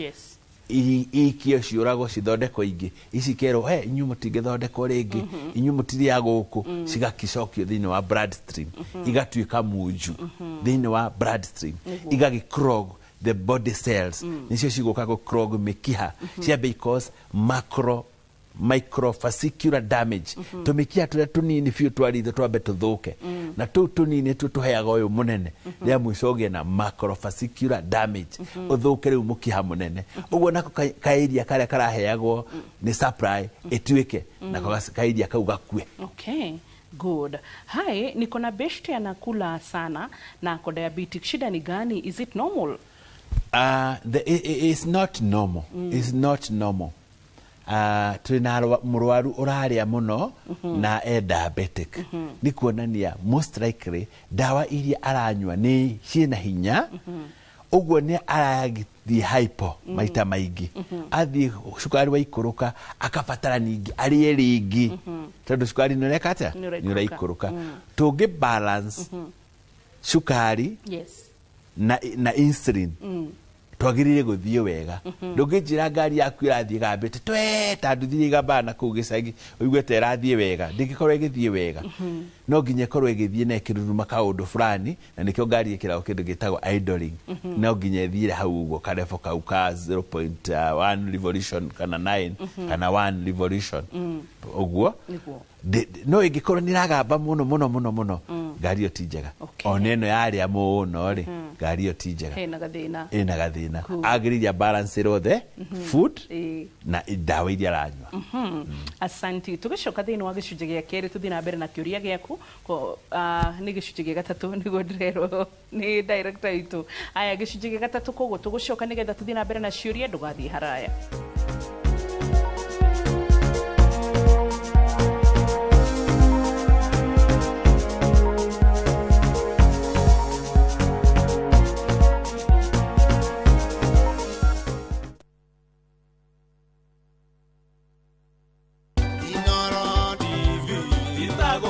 ikio ciũragwo cithondekwo ingĩ, ici kerwo he inyuĩ mũtingĩthondekwo rĩngĩ, inyuĩ mũtirĩ a gũkũ, cigakĩcokio thĩinĩ wa blood stream, igatuĩka munju thĩinĩ wa blood stream, igagĩ clog the body cells. Nĩcio cigũka gũ clog mĩkiha, ciambe cause macro microvascular damage, tũmĩkiha tũrĩa tũnini biũ twa ritho twambe tũthũke, na tũu tũnini tuo tũheaga ũyũ mũnene, rĩa mũico ũgĩe na macrovascular damage, ũthũke rĩu mũkiha mũnene ũguo, nako kaĩria karĩa karaheagwo nĩ supply ĩtuĩke nako kaĩria kau gakue. Okay. Good. Hi, niko na beshte anakula sana na ako diabetic. Shida ni gani? Is it normal? It's not normal. It's not normal. Twĩna mũrwaru ũrarĩa mũno na e diabetic, nĩ kuonania most likely ndawa iria aranyua nĩ ciĩna hinya, ũguo nĩ arathiĩ hypo maita maingĩ. Athiĩ cukari waikũrũka, akabatara ningĩ arĩe rĩngĩ, tondũ cukari nĩ ũreka atĩa? Nĩ ũraikũrũka. Nĩ ũraikũrũka. Tũngĩ balance cukari Na insulin twagĩrĩire gũthiĩ wega. Ndũngĩnjĩra ngari yaku ĩrathiĩ gambĩte twe ta nduthi igambaga na kũu gĩcagi ũigue ta ĩrathiĩ wega, ndĩngĩkorwo ĩgĩthiĩ wega. No nginya ĩkorwo ĩgĩthiĩ na ĩkĩruruma kaũndũ fulani, na nĩkĩo ngari ĩkĩragwo kĩndũ gĩtagwo idling. No nginya ĩthiĩre hau ũguo karebo kau ka 0.1 revolution kana 9 kana 1 revolution ũguo. Nĩguo. No ĩngĩkorwo nĩ ĩragamba mũno mũno mũno mũno, ngari ĩyo ti njega. Ona ĩno yarĩa mũno rĩ, ngari ĩyo ti njega. Hena gathĩna. Ĩna gathĩna. Agĩrĩire balance rothe food na ndawa iria aranyua. Asanti. Tũgĩcoka thĩinĩ wa gĩcunjĩ gĩa kerĩ tũthiĩ na mbere na kĩũria gĩaku. Nĩ gĩcunjĩ gĩa gatatũ nĩguo ndĩrerwo nĩ director witũ. Aya, gĩcunjĩ gĩa gatatũ, koguo tũgũcoka nĩgetha tũthiĩ na mbere na ciũria, ndũgathiĩ haraya.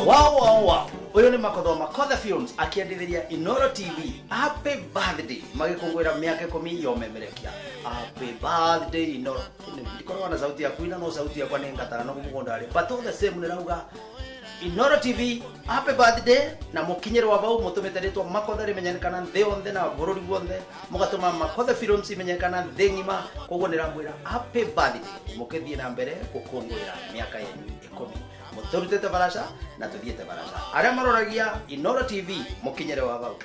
Wow, wow, wow. Uyu ni Makothoma Makotha Films akiendithiria Inoro TV happy birthday magikungwira miaka 10 ya umemerekia. Happy birthday Inoro. Ndikoragwo na sauti ya kuina no sauti yakwa ni ngatara no mugunda ari. But all the same nirauga Inoro TV happy birthday na mukinyirwa bau mutumite ritwa Makotha rimenyekana nthi yonthe na bururi guothe, mugatuma Makotha Films imenyekana nthi ng'ima. Koguo niramwira happy birthday mukithie na mbere gukungwira miaka yenyu 10. Muturutite barasha na tuthiete barasha. Aria maroragia Inoro TV mukinyire wa bau.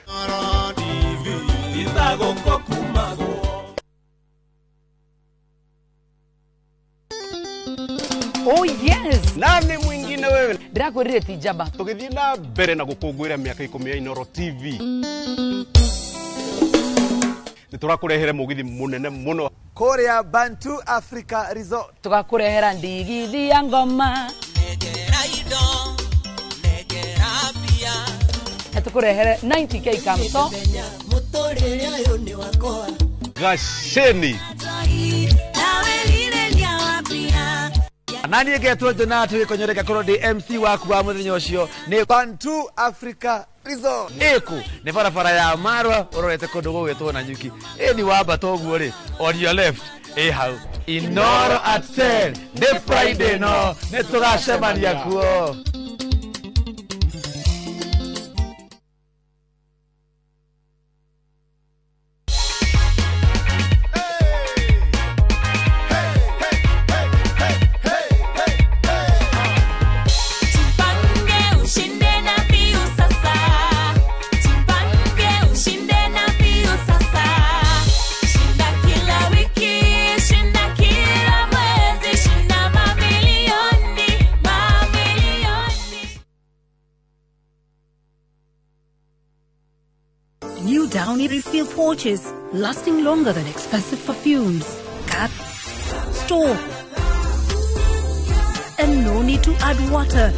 Oh yes. Nani mwingine wewe? Ndĩrakwĩrire ti njamba. Tũgĩthiĩ na mbere na gũkũngũĩra mĩaka 10 ya Inoro TV. Nĩ tũrakũrehere mũgithi mũnene mũno kũrĩa Bantu Africa Resort. Tũgakũrehera ndigithi ya ngoma. Na tũkũrehere 90k kamso. Mũtũrĩre ũyũ nĩ wakwa. Gaceni. Nani ĩgetwo Jonah tũgĩkonyore ngakorwo ndĩ MC waku wa mũthenya ũcio nĩ Bantu Africa Resort. Ĩkũ nĩ barabara ya Marwa ũrorete kũndũ gũgwĩtwo Nanyuki. Ĩni wambata ũguo rĩ, on your left ĩ hau Inoro at 10 nĩ Friday, no nĩ tũgacemania kuo. Jipange ushinde na mbiu sasa. Jipange ushinde na mbiu sasa. Shinda kila wiki, shinda kila mwezi, shinda mamilioni, mamilioni. New Downy refill pouches, lasting longer than expensive perfumes. Cut, store, and no need to add water.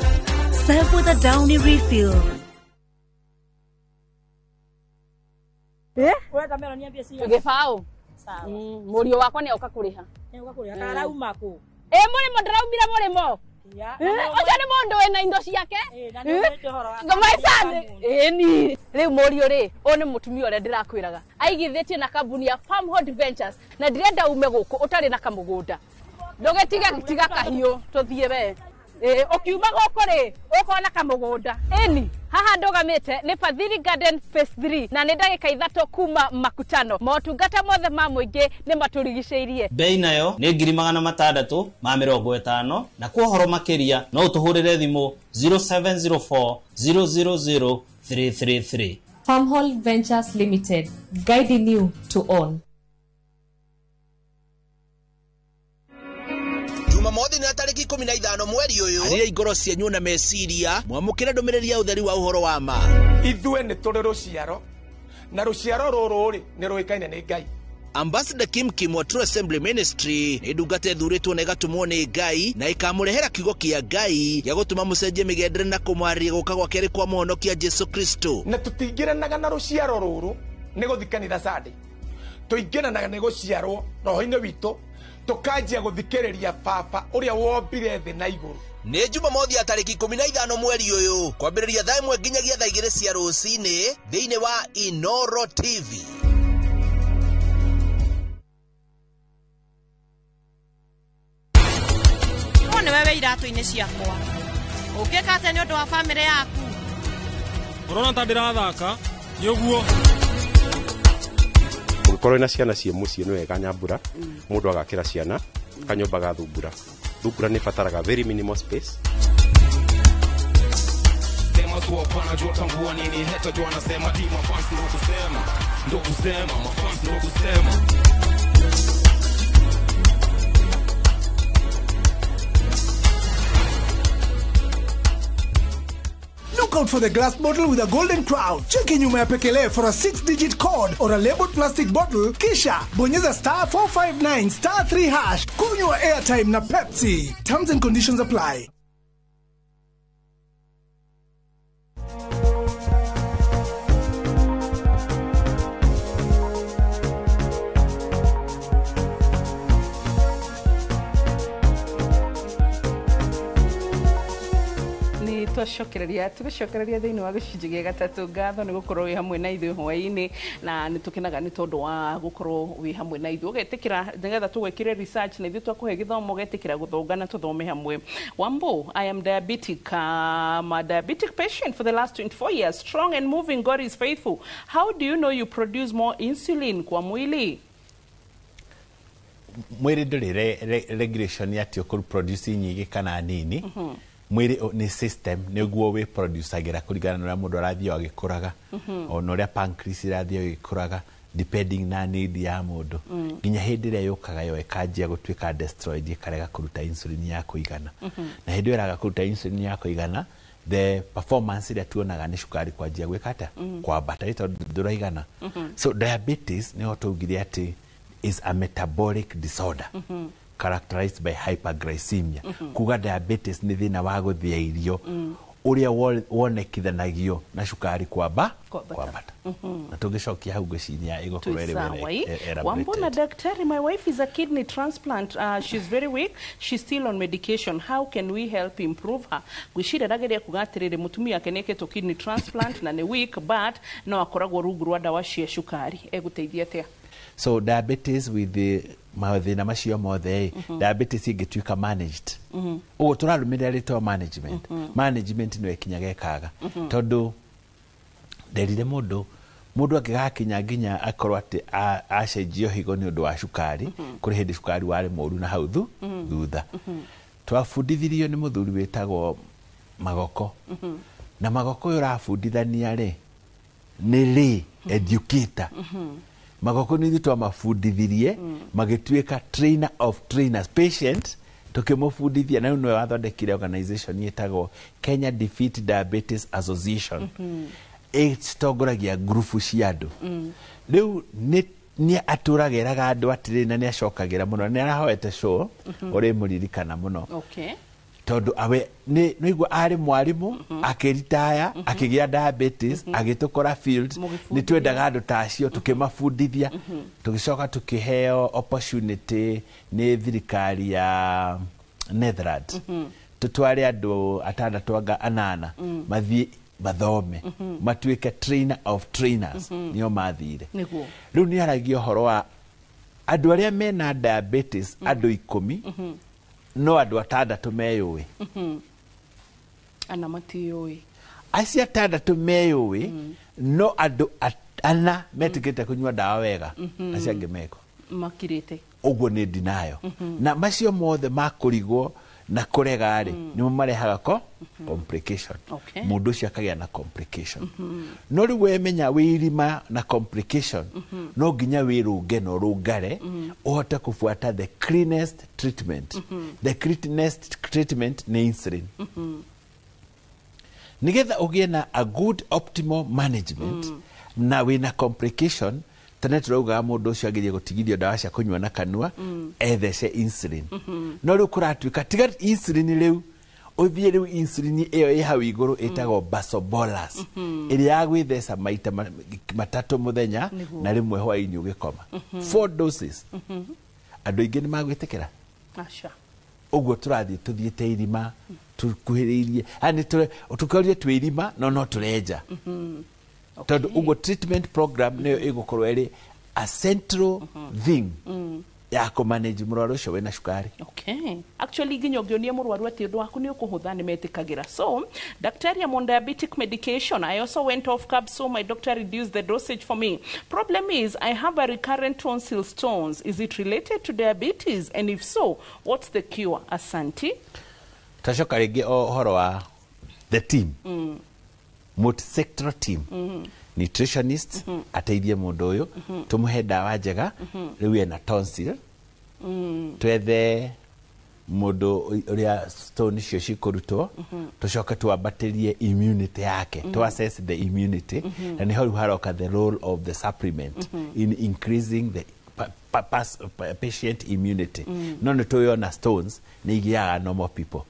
Serve with a Downy refill. Gĩbaũ. Mũriũ wakwa nĩ oka kũrĩha. Karauma kũ? Ĩ mũrĩmo ndĩraumire mũrĩmo. Ũcio nĩ mũndũ wĩna indo ciake. Ngamaicani. Ĩni. Rĩu mũriũ rĩ, ũyũ nĩ mũtumia ũrĩa ndĩrakwĩraga. Aigithĩtie na kambuni ya Farmhold Ventures na ndĩrenda ume gũkũ ũtarĩ na kamũgũnda. Ndũgĩtige tiga kahiũ tũthiĩ we. Ũkiuma gũkũ rĩ, ũkona kamũgũnda. Ĩni, haha ndũgamĩte nĩ Fadhili Garden Phase 3 na nĩ ndagĩka 3 kuma Makutano. Motungata mothe ma mũingĩ nĩ matũrigicĩirie. Bei nayo nĩ 650,000 na kwa ũhoro makĩria no ũtũhũrĩre thimũ 0704 000 333. Farmhold Ventures Limited, guiding you to own. Jumamothi nĩ tarĩki 15 mweri ũyũ. Arĩrai ngoro cianyu na meciria mwamũkĩre ndũmĩrĩri ya ũtheri wa ũhoro wa ma. Ithuĩ nĩ tũrĩ rũciaro na rũciaro rũrũ rĩ nĩ rũĩkaine nĩ Ngai. Ambassador Kim Kim wa True Assembly Ministry nĩ ndungata ĩthurĩtwo na ĩgatũmwo nĩ Ngai na ĩkamũrehera kiugo kĩa Ngai gĩa gũtũma mũcenjie mĩgendere na kũmwarĩria gũka gwa kerĩ kwa mũhonokia Jesu Kristo. Na tũtingĩranaga na rũciaro rũrũ nĩ gũthiĩ kanitha Sunday. Tũingĩranaga nĩ gũciarwo roho-inĩ witũ tũkanjia gũthikĩrĩria baba ũrĩa wombire thĩ na igũrũ. Nĩ Jumamothi ya tarĩki 15 mweri ũyũ kwambĩrĩria thaa 1 nginyagia thaa 2 cia rũcinĩ thĩinĩ wa Inoro TV. Korwo nĩwe wĩ iratũ-inĩ ciakwa, ũngĩka atĩa nĩ ũndũ wa bamĩrĩ yaku? Ũrona ta ndĩrathaka nĩ ũguo. Ũngĩkorwo wĩna ciana ciĩ mũciĩ nĩ wega nyambura mũndũ agakĩra ciana kanyũmba ga thungura. Thungura nĩ ĩbataraga very minimal space. Sema tu hapana, jua tambua nini heta jua anasema ti mafans ndo kusema, ndo kusema mafans ndo kusema. Look out for the glass bottle with a golden crown. Cheki nyuma ya pekele for a 6-digit code or a labeled plastic bottle. Kisha bonyeza star 459 star 3 hash. Kunywa airtime na Pepsi. Terms and conditions apply. Nĩ twacokereria tũgĩcokereria thĩinĩ wa gĩcunjĩ gĩa gatatũ. Ngatho nĩ gũkorwo wĩ hamwe na ithuĩ hwaĩ-inĩ, na nĩ tũkenaga nĩ tondũ wa gũkorwo wĩ hamwe na ithuĩ, ũgetĩkĩra nĩgetha tũgwĩkĩre research na ithuĩ twakũhe gĩthomo, ũgetĩkĩra gũthongana tũthome hamwe. Wambo, I am diabetic. I'm a diabetic patient for the last 24 years, strong and moving. God is faithful. How do you know you produce more insulin kwa mwili? Mwĩrĩ ndũrĩ regulation atĩ ũkũ produce nyingĩ kana nini. Mwĩrĩ nĩ system nĩguo wĩ producagĩra kũringana na ũrĩa mũndũ arathiĩ o agĩkũraga, ona ũrĩa pancreas ĩrathiĩ ĩgĩkũraga depending na need ya mũndũ, nginya hĩndĩ ĩrĩa yũkaga yo ĩkanjia gũtuĩka destroyed, ĩkarega kũruta insulin ya kũigana. Na hĩndĩ ĩyo ĩraga kũruta insulin ya kũigana, the performance ĩrĩa tuonaga nĩ cukari kwanjia gwĩka atĩa? Kwambata, tondũ ndũraigana. So diabetes nĩho twaugire atĩ is a metabolic disorder characterized by hyperglycemia. Kuga diabetes nĩ thĩna wa gũthĩa irio ũrĩa wonekithanagio na cukari kwamba Kwambata. Kwambata. Na tũngĩcokia hau ngwĩciria ĩgũkorwo ĩrĩ Sawa, well Wambona elaborated. daktari, my wife is a kidney transplant. She's very weak. She's still on medication. How can we help improve her? Gwĩciria ndageria kuga atĩrĩrĩ, mũtumia ake nĩekĩtwo kidney transplant na nĩ weak, but no akoragwo rungu rwa ndawa cia cukari. Egũteithia atĩa? So diabetes with the mathĩna macio mothe ĩ, diabetes ĩngĩtuĩka managed, ũguo tũrarũmĩrĩra rĩtwa management. Management nĩyo ĩkinyaga ĩkaga, tondũ nderire mũndũ mũndũ angĩgakinya nginya akorwo atĩ acenjio higo nĩ ũndũ wa cukari, kũrĩ hĩndĩ cukari warĩ mũru na hau thutha. Twabundithirio nĩ mũthuri wĩtagwo Magoko, na Magoko ũyũ ũrabundithania rĩ nĩ rĩ educator. Magoko nĩ ithuĩ twamabundithirie magĩtuĩka trainer of trainers, patient tukimubundithia, na rĩu nĩwe wathondekire organization ĩtagwo Kenya Defeat Diabetes Association, ĩcitongoragia ngurubu cia andũ. Rĩu nĩ nĩ atũragĩraga andũ atĩrĩ, na nĩ acokagĩra mũno, nĩ arahoete show ũrĩmũririkana mũno, tondũ awe nĩ nĩigua arĩ mwarimũ, akĩritaya, akĩgĩa diabetes, agĩtũkora field. Nĩ twendaga andũ ta acio, tũkĩmabundithia, tũgĩcoka tũkĩheo opportunity nĩ thirikari ya Netherlands tũtware andũ atandatũ anga anana mathiĩ mathome matuĩke trainer of trainers. Nĩo mathire. Nĩguo. Rĩu nĩ aragia ũhoro wa andũ arĩa mena diabetes, andũ 10, no andũ atandatũ meyũĩ. Ana matiũĩ. Acio atandatũ meyũĩ, no andũ ana metĩkĩte kũnyua ndawa wega, acio angĩ meko makirĩte. Ũguo nĩ ndinayo. Na macio mothe makũrigwo na kũrega rĩ, nĩmo marehaga ko complication. Mũndũ ũcio akagĩa na complication. No rĩu wemenya wĩ irima na complication, no nginya wĩrũnge na ũrũngare, ũhote kũbuata the cleanest treatment. The cleanest treatment nĩ insulin, nigetha ũgĩe na a good optimal management. Na wĩna complication, tene tũraugaga mũndũ ũcio agerie gũtigithio ndawa cia kũnyua na kanua, ethece insulin. No rĩu kũratuĩka tiga insulin, rĩu ũthiĩ rĩu insulin ĩyo ĩ hau igũrũ ĩtagwo basobolus, ĩrĩa ya gwĩtheca maita matatũ mũthenya, na rĩmwe hwaĩ-inĩ ũgĩkoma. Four doses. Andũ aingĩ nĩ magwĩtĩkĩra? Aca. Ũguo tũrathiĩ tũthiĩte irima tũkuhĩrĩirie, yani tũkorire twĩ irima no no tũrenja, tondũ ũguo treatment program nĩyo ĩgũkorwo ĩrĩ a central thing. Ya kũmanage mũrwaru ũcio wĩna cukari. Okay. Actually nginya ũngĩonia mũrwaru atĩ ũndũ waku nĩ ũkũhũtha nĩ metĩkagĩra. So, daktari, I'm on diabetic medication. I also went off carbs, so my doctor reduced the dosage for me. Problem is I have a recurrent tonsil stones. Is it related to diabetes? And if so, what's the cure? Asante. Twacoka rĩngĩ o ũhoro wa the team, multisectoral team, nutritionist ateithie mũndũ ũyũ, tũmũhe ndawa njega. Rĩu ena tonsil, twethe mũndũ ũrĩa stone icio cikũrutwo, tũcoke twambatĩrie immunity yake, to assess the immunity, na nĩho rĩu haroka the role of the supplement in increasing the patient immunity. No nĩ tũyona stones nĩ igĩaga normal people,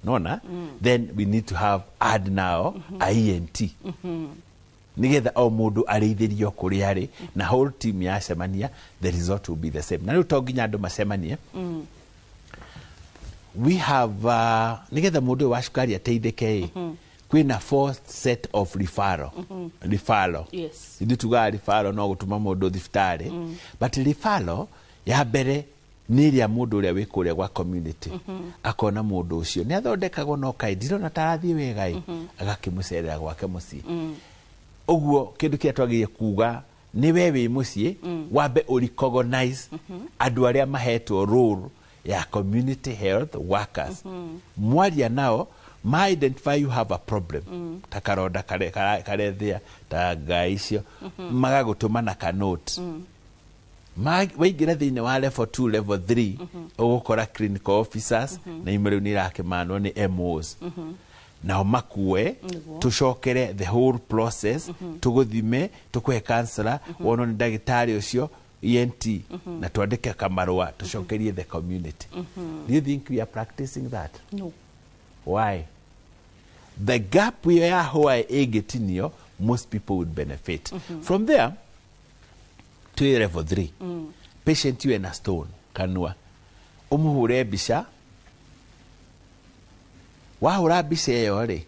nona then we need to have add now a ENT, nigetha o mũndũ arĩithĩrio kũrĩa arĩ, na whole team yacemania, the result will be the same. Na rĩu to nginya andũ macemanie. We have nigetha mũndũ ũyũ wa cukari ateithĩke ĩ, kwĩna four set of referral, referral. Ithuĩ tugaga referral no gũtũma mũndũ thibitarĩ, but referral ya mbere nĩ ĩrĩa mũndũ ũrĩa wĩ kũrĩa gwa community akona mũndũ ũcio nĩ athondekagwo, no kaĩ ndirona ta arathiĩ wega ĩ, agakĩmũcerera gwake mũciĩ. Ũguo kĩndũ kĩrĩa twagĩrĩire kuga nĩ we wĩ mũciĩ, wambe ũrecognize andũ arĩa mahetwo role ya community health workers. Mwaria nao, ma identify you have a problem, ta karonda karethĩa ta ngai icio, magagũtũma na kanote. Waingĩra thĩinĩ wa level 2, level 3, ũgũkora clinical officers, na imwe rĩu nĩ irakĩmanwo nĩ MOs, nao makue. Tũcokere the whole process, tũgũthime, tũkũhe counselor, wonwo nĩ ndagĩtarĩ ũcio ENT, na twandĩke kamarũa tũcokerie the community. Do you think we are practicing that? No. Why? The gap ĩyo ya why ĩngĩtinio, most people would benefit. From there twĩ level 3. Patient yu ena stone kanua, ũmũhũre mbica. Wahũra mbica ĩyo rĩ,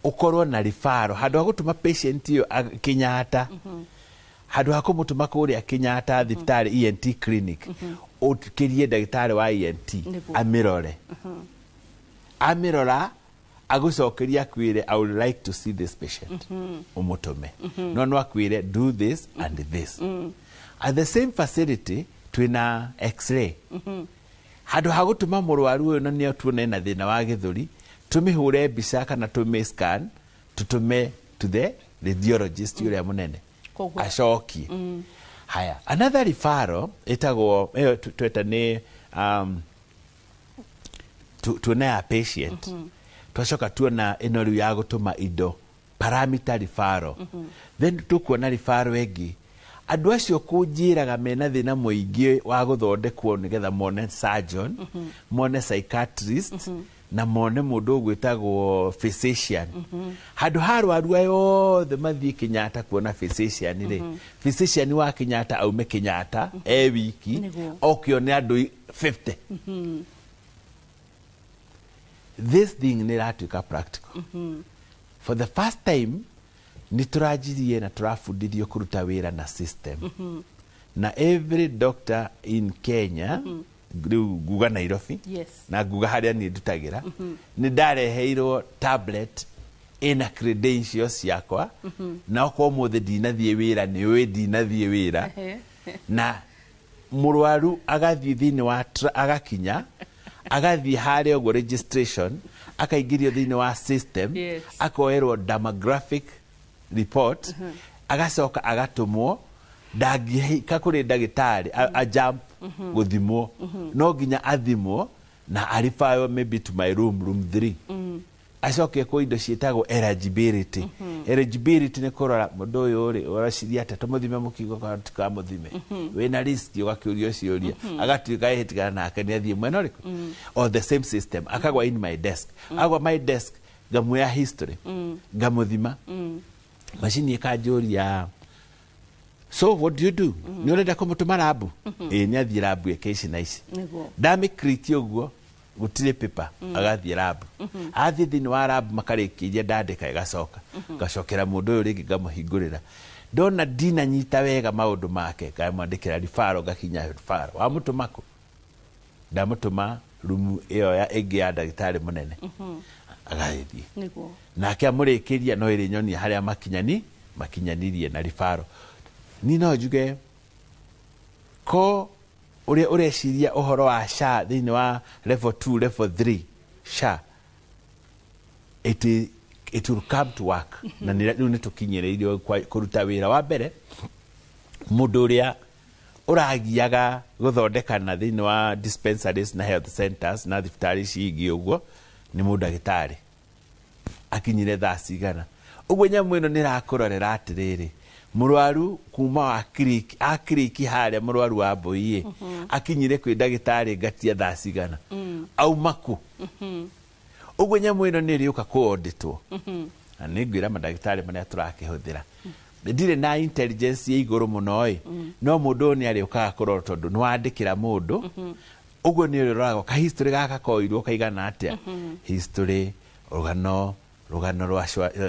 ũkorwo na referral handũ ha gũtũma patient ĩyo Kenyatta, handũ ha kũmũtũma kũrĩa Kenyatta thibitarĩ ENT clinic, ũkĩrie ndagĩtarĩ wa ENT amĩrore. Amĩrora, agũcokeria akwĩre, "I would like to see this patient." Ũmũtũme. No akwĩre, "Do this and this." At the same facility twĩna x-ray. Handũ ha gũtũma mũrwaru ũyũ na nĩo tuone na thĩna wa gĩthũri, tũmĩhũre mbica kana tũmĩ scan, tũtũme to the radiologist ũrĩa mũnene acokie. Haya, another referral ĩtagwo ĩyo tweta nĩ tuona ya patient. Twacoka tuona ĩno rĩu ya gũtũma indo, parameter referral. Then tũkuona referral ĩngĩ, andũ acio kũnjĩraga mena thĩna mũingĩ wa gũthondekwo nĩgetha mone surgeon, mone psychiatrist, na mone mũndũ ũgwĩtagwo physician. Handũ ha arwaru aya othe mathiĩ Kenyatta kuona physician rĩ, physician wa Kenyatta aume Kenyatta e wiki, oke one andũ 50. This thing nĩ ĩratuĩka practical. For the first time nĩ tũranjirie na tũrabundithio kũruta wĩra na system, na every doctor in Kenya, rĩu nguga Nairobi, na nguga harĩa niĩ ndutagĩra, nĩ ndareheirwo tablet ĩna credentials ciakwa, na okorwo ũmũthĩ ndinathiĩ wĩra, nĩ ũĩ ndinathiĩ wĩra, na mũrwaru agathiĩ thĩinĩ wa agakinya, agathiĩ harĩa ũguo registration, akaingĩrio thĩinĩ wa system, akoerwo demographic report, agacoka agatũmwo. Ndangĩhika kũrĩ ndagĩtarĩ a jump gũthimwo, no nginya athimwo na arifayo maybe to my room, room 3, acoke kwa indo ciĩtagwo eligibility. Eligibility nĩ kũrora mũndũ ũyũ rĩ, ũraciria atĩa, tũmũthime mũkingo kana tũtikamũthime, wĩna risk, ũgakĩũrio ciũria, agatuĩka ĩhĩtigana nake nĩ athiĩ mwena ũrĩkũ. On the same system akagwa in my desk, agwa my desk, ngamuoya history, ngamũthima, macini ĩkanjũria, "So what do you do? Nĩ ũrenda kũmũtũma lab?" Ĩĩ, nĩ athiĩ lab ĩke ici na ici. Ndamĩkriti ũguo, gũtirĩ paper, agathiĩ lab. Athiĩ thĩinĩ wa lab, makarĩkia iria ndandĩka, ĩgacoka ngacokera mũndũ ũyũ rĩngĩ, ngamũhingũrĩra. Ndona ndinanyita wega maũndũ make, ngamwandĩkĩra ribaro, ngakinya ribaro wamũtũma kũ? Ndamũtũma rumu ĩyo ya ĩngĩ ya ndagĩtarĩ mũnene, agagĩthiĩ. Nake amũrĩkĩria no ĩrĩ nyonia harĩa makinyanirie na ribaro. Ni no njuge ko ũrĩa ũreciria ũhoro wa SHA thĩinĩ wa level 2, level 3 SHA, it will come to work. Na rĩu nĩ tũkinyĩrĩirio kũruta wĩra wa mbere. Mũndũ ũrĩa ũragiaga gũthondekana thĩinĩ wa dispensaries na health centers na thibitarĩ ici ingĩ, ũguo nĩ mũndagĩtarĩ akinyire thaa cigana ũguo. Nyamũ ĩno nĩ ĩrakũrorera atĩrĩrĩ, mũrwaru kuma wa kiriki akiriki harĩa, mũrwaru wa mbũi akinyire kwĩ ndagĩtarĩ ngatia thaa cigana, auma kũ. Ũguo nyamũ ĩno nĩ ĩrĩũka kũondĩtwo, na nĩ ngwĩra mandagĩtarĩ marĩa tũrakĩhũthĩra ndirĩ na intelligence ya igũrũ mũno ĩ, no mũndũ ũyũ nĩ arĩũkaga kũrora tondũ nĩ wandĩkĩra mũndũ ũguo nĩ ũrĩroragwo ka history gaka koirwo kaigana atĩa, history, rũgano rwa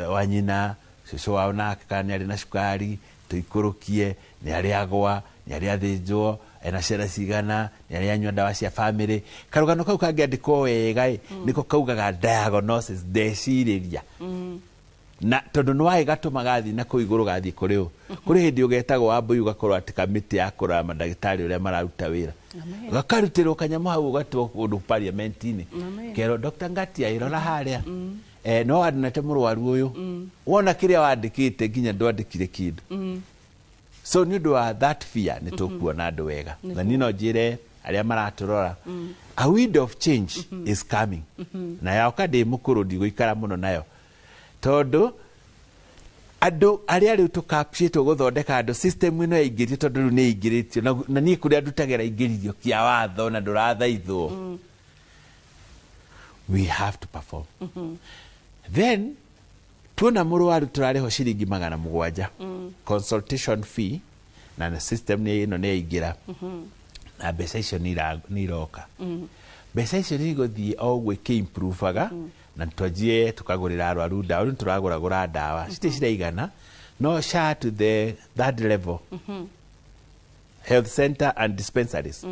wa nyina, cũcũ wao nake kana nĩ arĩ na cukari, tũikũrũkie nĩ arĩ agwa, nĩ arĩ athĩnjwo, ena ciana cigana, nĩ arĩ anyua ndawa cia family. Karũgano kau kangĩandĩkwo wega ĩ, nĩko kaugaga diagnosis ndecirĩria, na tondũ nĩ waĩ gatũma gathiĩ na kũu igũrũ, gathiĩ kũrĩ ũ, kũrĩ hĩndĩ ũgetagwo wambũi, ũgakorwo atĩ kamĩtĩ ya kũrora mandagĩtarĩ ũrĩa mararuta wĩra, gakarutĩrwo kanyamũ hau, ũgatwo kũndũ parliament-inĩ, kerwo Dr. Ngatia ĩrora harĩa, no wandonete mũrwaru ũyũ, wona kĩrĩa wandĩkĩte nginya ndwandĩkire kĩndũ. So nĩ ũndũ wa that fear nĩ tũkuona andũ wega. Na niĩ no njĩre arĩa maratũrora, a wind of change is coming, na yoka ndĩ mũkũrũ ndigũikara mũno nayo, tondũ andũ arĩa rĩu tũkapciĩtwo gũthondeka andũ system ĩno yaingĩrio, tondũ rĩu nĩ ĩingĩrĩtio na niĩ kũrĩa ndutagĩra ingĩririo kĩa watho na ndũrathaithwo, we have to perform. Then tuona mũrwaru tũrarĩhwo ciringi 700 consultation fee, na system nĩ ĩno nĩ yaingĩra, na mbeca icio nĩ iroka. Mbeca icio nĩ igũthiĩ o ũguo ikĩ-improvaga, na twanjie tukagũrĩra arwaru ndawa. Rĩu tũragũragũra ndawa citirĩ ciraigana, no SHA to the third level health center and dispensaries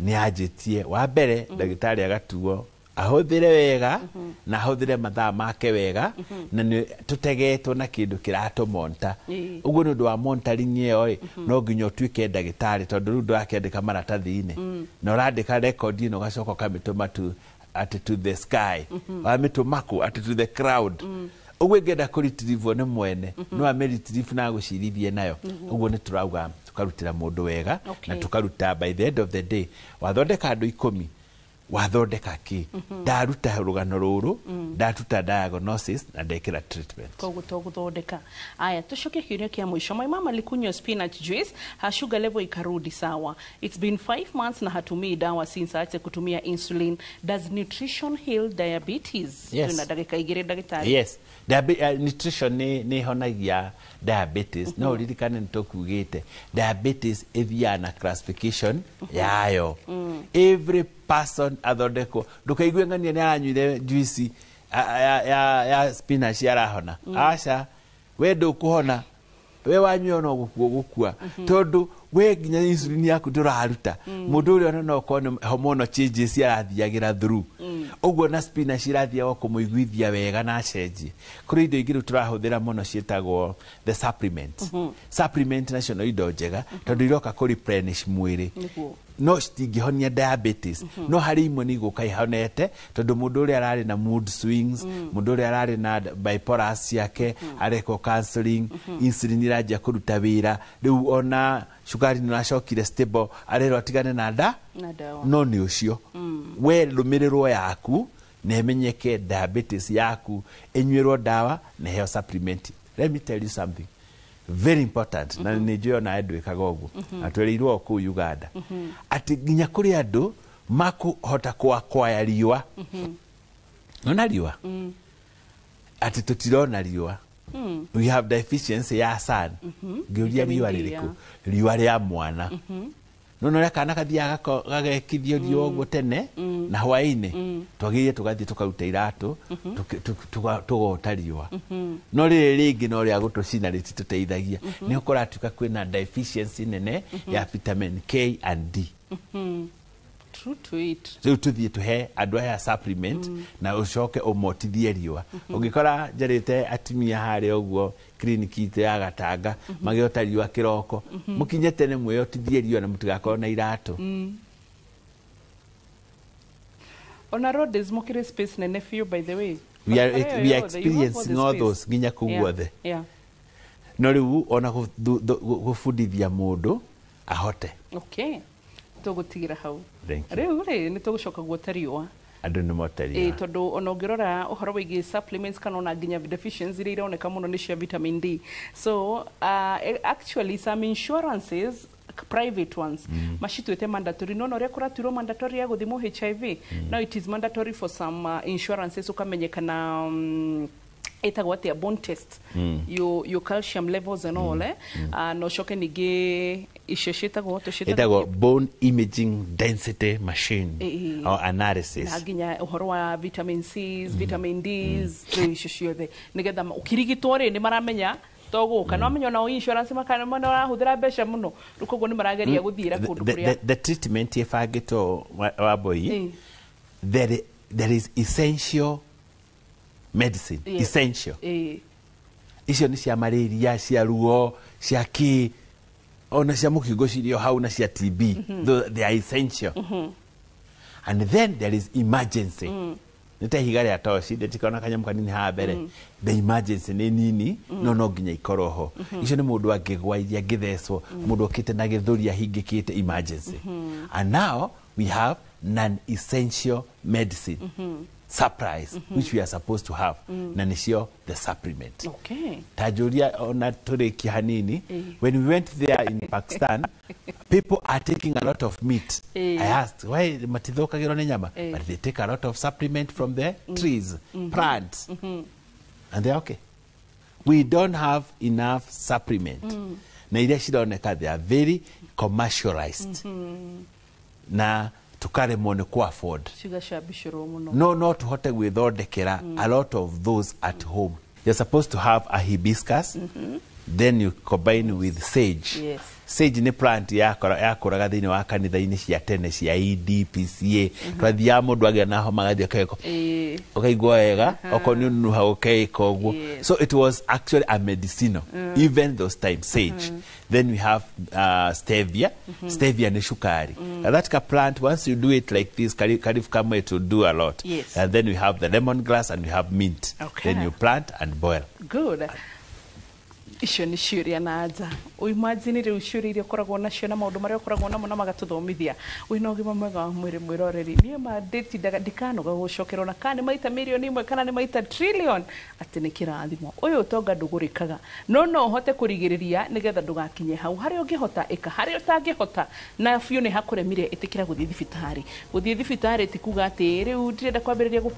nĩ yanjĩtie. Wa mbere, ndagĩtarĩ agatuo ahũthĩre wega na ahũthĩre mathaa make wega, na nĩ tũtegetwo na kĩndũ kĩratũmonta. Ũguo nĩ ũndũ wa monitoring ĩyo ĩ, no nginya ũtuĩke ndagĩtarĩ, tondũ rĩu ndũrakĩandĩka maratathi-inĩ, na ũrandĩka record ĩno, ũgacoka ũkamĩtũma to atĩ to the sky, wamĩtũma kũ? Atĩ to the crowd. Ũguo ĩngĩenda kũritirivwo nĩ mwene, no amĩritiribu na agũcirithie nayo. Ũguo nĩ tũrauga tũkarutĩra mũndũ wega na tũkaruta. By the end of the day, wathondeka andũ 10, wathondeka kĩ? Ndaruta rũgano rũrũ, ndatuta diagnosis na ndekĩra treatment. Koguo to gũthondeka. Aya, tucoke kiuria kia mwisho. My mama alikunywa spinach juice, her sugar level ikarudi sawa. It's been 5 months na hatumii dawa since aache kutumia insulin. Does nutrition heal diabetes? Yes. Tuna ndagĩka 2, ndagĩtarĩ. Yes. Nutrition nĩ ĩhonagia diabetes. No ũririkane nĩ tũkugĩte diabetes ĩthiaga na classification yayo. Every person athondekwo, ndũkaigue ng'ania nĩ aranyuire juice ya spinach arahona. Aca, we ndũkũhona, we wanyua no gũkua gũkua, tondũ we nginya insulin yaku ndũraruta. Mũndũ ũrĩa ona no okorwo nĩ hormonal changes arathiagĩra through, ũguo na spinach irathiaga kũmũiguithia wega na acenjie. Kũrĩ indo ingĩ rĩu tũrahũthĩra mũno ciĩtagwo the supplement. Supplement nacio no indo njega, tondũ iroka kũ replenish mwĩrĩ, no citingĩhonia diabetes. No harĩ imwe nĩ igũka ihonete, tondũ mũndũ ũrĩa ararĩ na mood swings, mũndũ ũrĩa ararĩ na bipolar ciake, arekwo counseling, insulin iranjia kũruta wĩra, rĩu ona cukari nĩ ũracokire stable, arerwo atigane na nda na dawa. No nĩ ũcio we rũmĩrĩrwo yaku na ĩmenyeke diabetes yaku, ĩnyuĩrwo ndawa na ĩheo supplement. Let me tell you something very important, na nĩ njũĩ onawe ndwĩkaga ũguo, na twereirwo o kũu Uganda atĩ nginya kũrĩ andũ makũhota kwaya riũa. Ona riũa, atĩ tũtirona riũa, we have deficiency ya sun. Ngĩũria, Vitamin riũa D, rĩrĩkũ? Riũa rĩa mwana. No ũrĩa kana kathiaga gagekithio riũa ũguo tene na hwaĩ-inĩ, twagĩrĩire tũgathiĩ tũkaruta iratũ, tũgota riũa. No rĩrĩ rĩngĩ no rĩa gũtũcina rĩtitũteithagia. Nĩ kũratuĩka kwĩna deficiency nene ya vitamin K and D. True to it. Rĩu tũthiĩ tũhe andũ aya supplement na ũcoke ũmotithie riũa. Ũngĩkora njarĩte atumia harĩa ũguo kiriniki itũ ya Gatanga magĩota riũa kĩroko, mũkinye tene mwĩyotithie riũa na mũtigakorwo na iratũ. Ona roads mukire space nene biũ, by the way. We are, Barabara we ĩyo are yothe, you have all experiencing the all space. those nginya kũu guothe. No rĩu ona gũbundithia mũndũ ahote. Okay, tũgũtigĩra hau. Thank you. Rĩu rĩ, nĩ tũgũcoka guota riũa. Andũ nĩ mote Ĩ, riũa. tondũ ona ũngĩrora ũhoro wĩgiĩ supplements kana ona nginya deficiency iria ironeka mũno nĩ cia vitamin D. So actually some insurances, private ones, macituĩte mandatory. No ũrĩa kũratuirwo mandatory ya gũthimwo HIV, now it is mandatory for some insurances ũkamenyekana ĩtagwo atĩa, bone test, your calcium levels and all, eh? Na ũcoke ningĩ icio ciĩtagwo tũciĩtaga Ĩtagwo bone imaging density machine or analysis. Na nginya ũhoro wa vitamin C's, vitamin D's, rĩu icio ciothe nĩgetha ũkĩrigitwo rĩ, nĩ maramenya to gũka no amenya onao insurance makana marahũthĩra mbeca mũno. Rĩu koguo nĩ marageria gũthiĩra kũndũ kũrĩa The treatment ĩbangĩtwo wa mboi, there is essential medicine. Essential icio nĩ cia malaria, cia ruo, cia kĩ, ona cia mũkingo cirĩ o hau, na cia TB. Though they are essential. And then there is emergency. Nĩ ta ihiga rĩa toci ndĩtikona kanyamũ kanini haha mbere. The emergency nĩ nini, no nginya ikorwo ho. Icio nĩ mũndũ angĩgwa, iria angĩthecwo, mũndũ okĩte na gĩthũri ahingĩkĩte, emergency. And now we have non-essential medicine supplies, which we are supposed to have, na nĩcio the supplement. Ta njũria ona tũrĩkia hanini. When we went there in Pakistan, people are taking a lot of meat. I asked why matithũkagĩrwo nĩ nyama, but they take a lot of supplement from the trees, plants, and they're okay. We don't have enough supplement, na iria cironeka they are very commercialized, na tukaremwo nĩ ku afford. Cigacambicĩrwo mũno. No tuhote gwĩthondekera a lot of those at home. You're supposed to have a hibiscus, then you combine with sage. Sage nĩ plant yakũraga thĩinĩ wa kanitha-inĩ cia tene cia EDPCA. Twathiaga mũndũ agĩa na homa agathiĩ akegeka, ũkaigua wega. Okorwo nĩ ũnunuha ũkeĩka ũguo. So it was actually a medicinal even those times, sage. Then we have stevia. Stevia nĩ cukari. That ka plant, once you do it like this, karibu kamwe, it will do a lot. And then we have the lemon grass and we have mint. Then you plant and boil. Good. Icio nĩ ciũria na anja. Imagine rĩu ciũria iria ũkoragwo nacio na maũndũ marĩa ũkoragwo namo na magatũthomithia wĩna ũgima mwega wa mwĩrĩ. Mwĩroreri, niĩ ma ndĩtindaga ndikanoga gũcokerwo na kana nĩ maita mirioni 1 kana nĩ maita trillion atĩ nĩ kĩrathimo ũyũ. Ũtonga ndũgũrĩkaga, no no ũhote kũrigĩrĩria nĩgetha ndũgakinye hau. Harĩa ũngĩhota ĩka, harĩa ũtangĩhota na biũ nĩ hakũremire, ĩtĩkĩra gũthiĩ thibitarĩ. Gũthiĩ thibitarĩ ti kuga atĩ rĩu ndirenda kwambĩrĩria gũ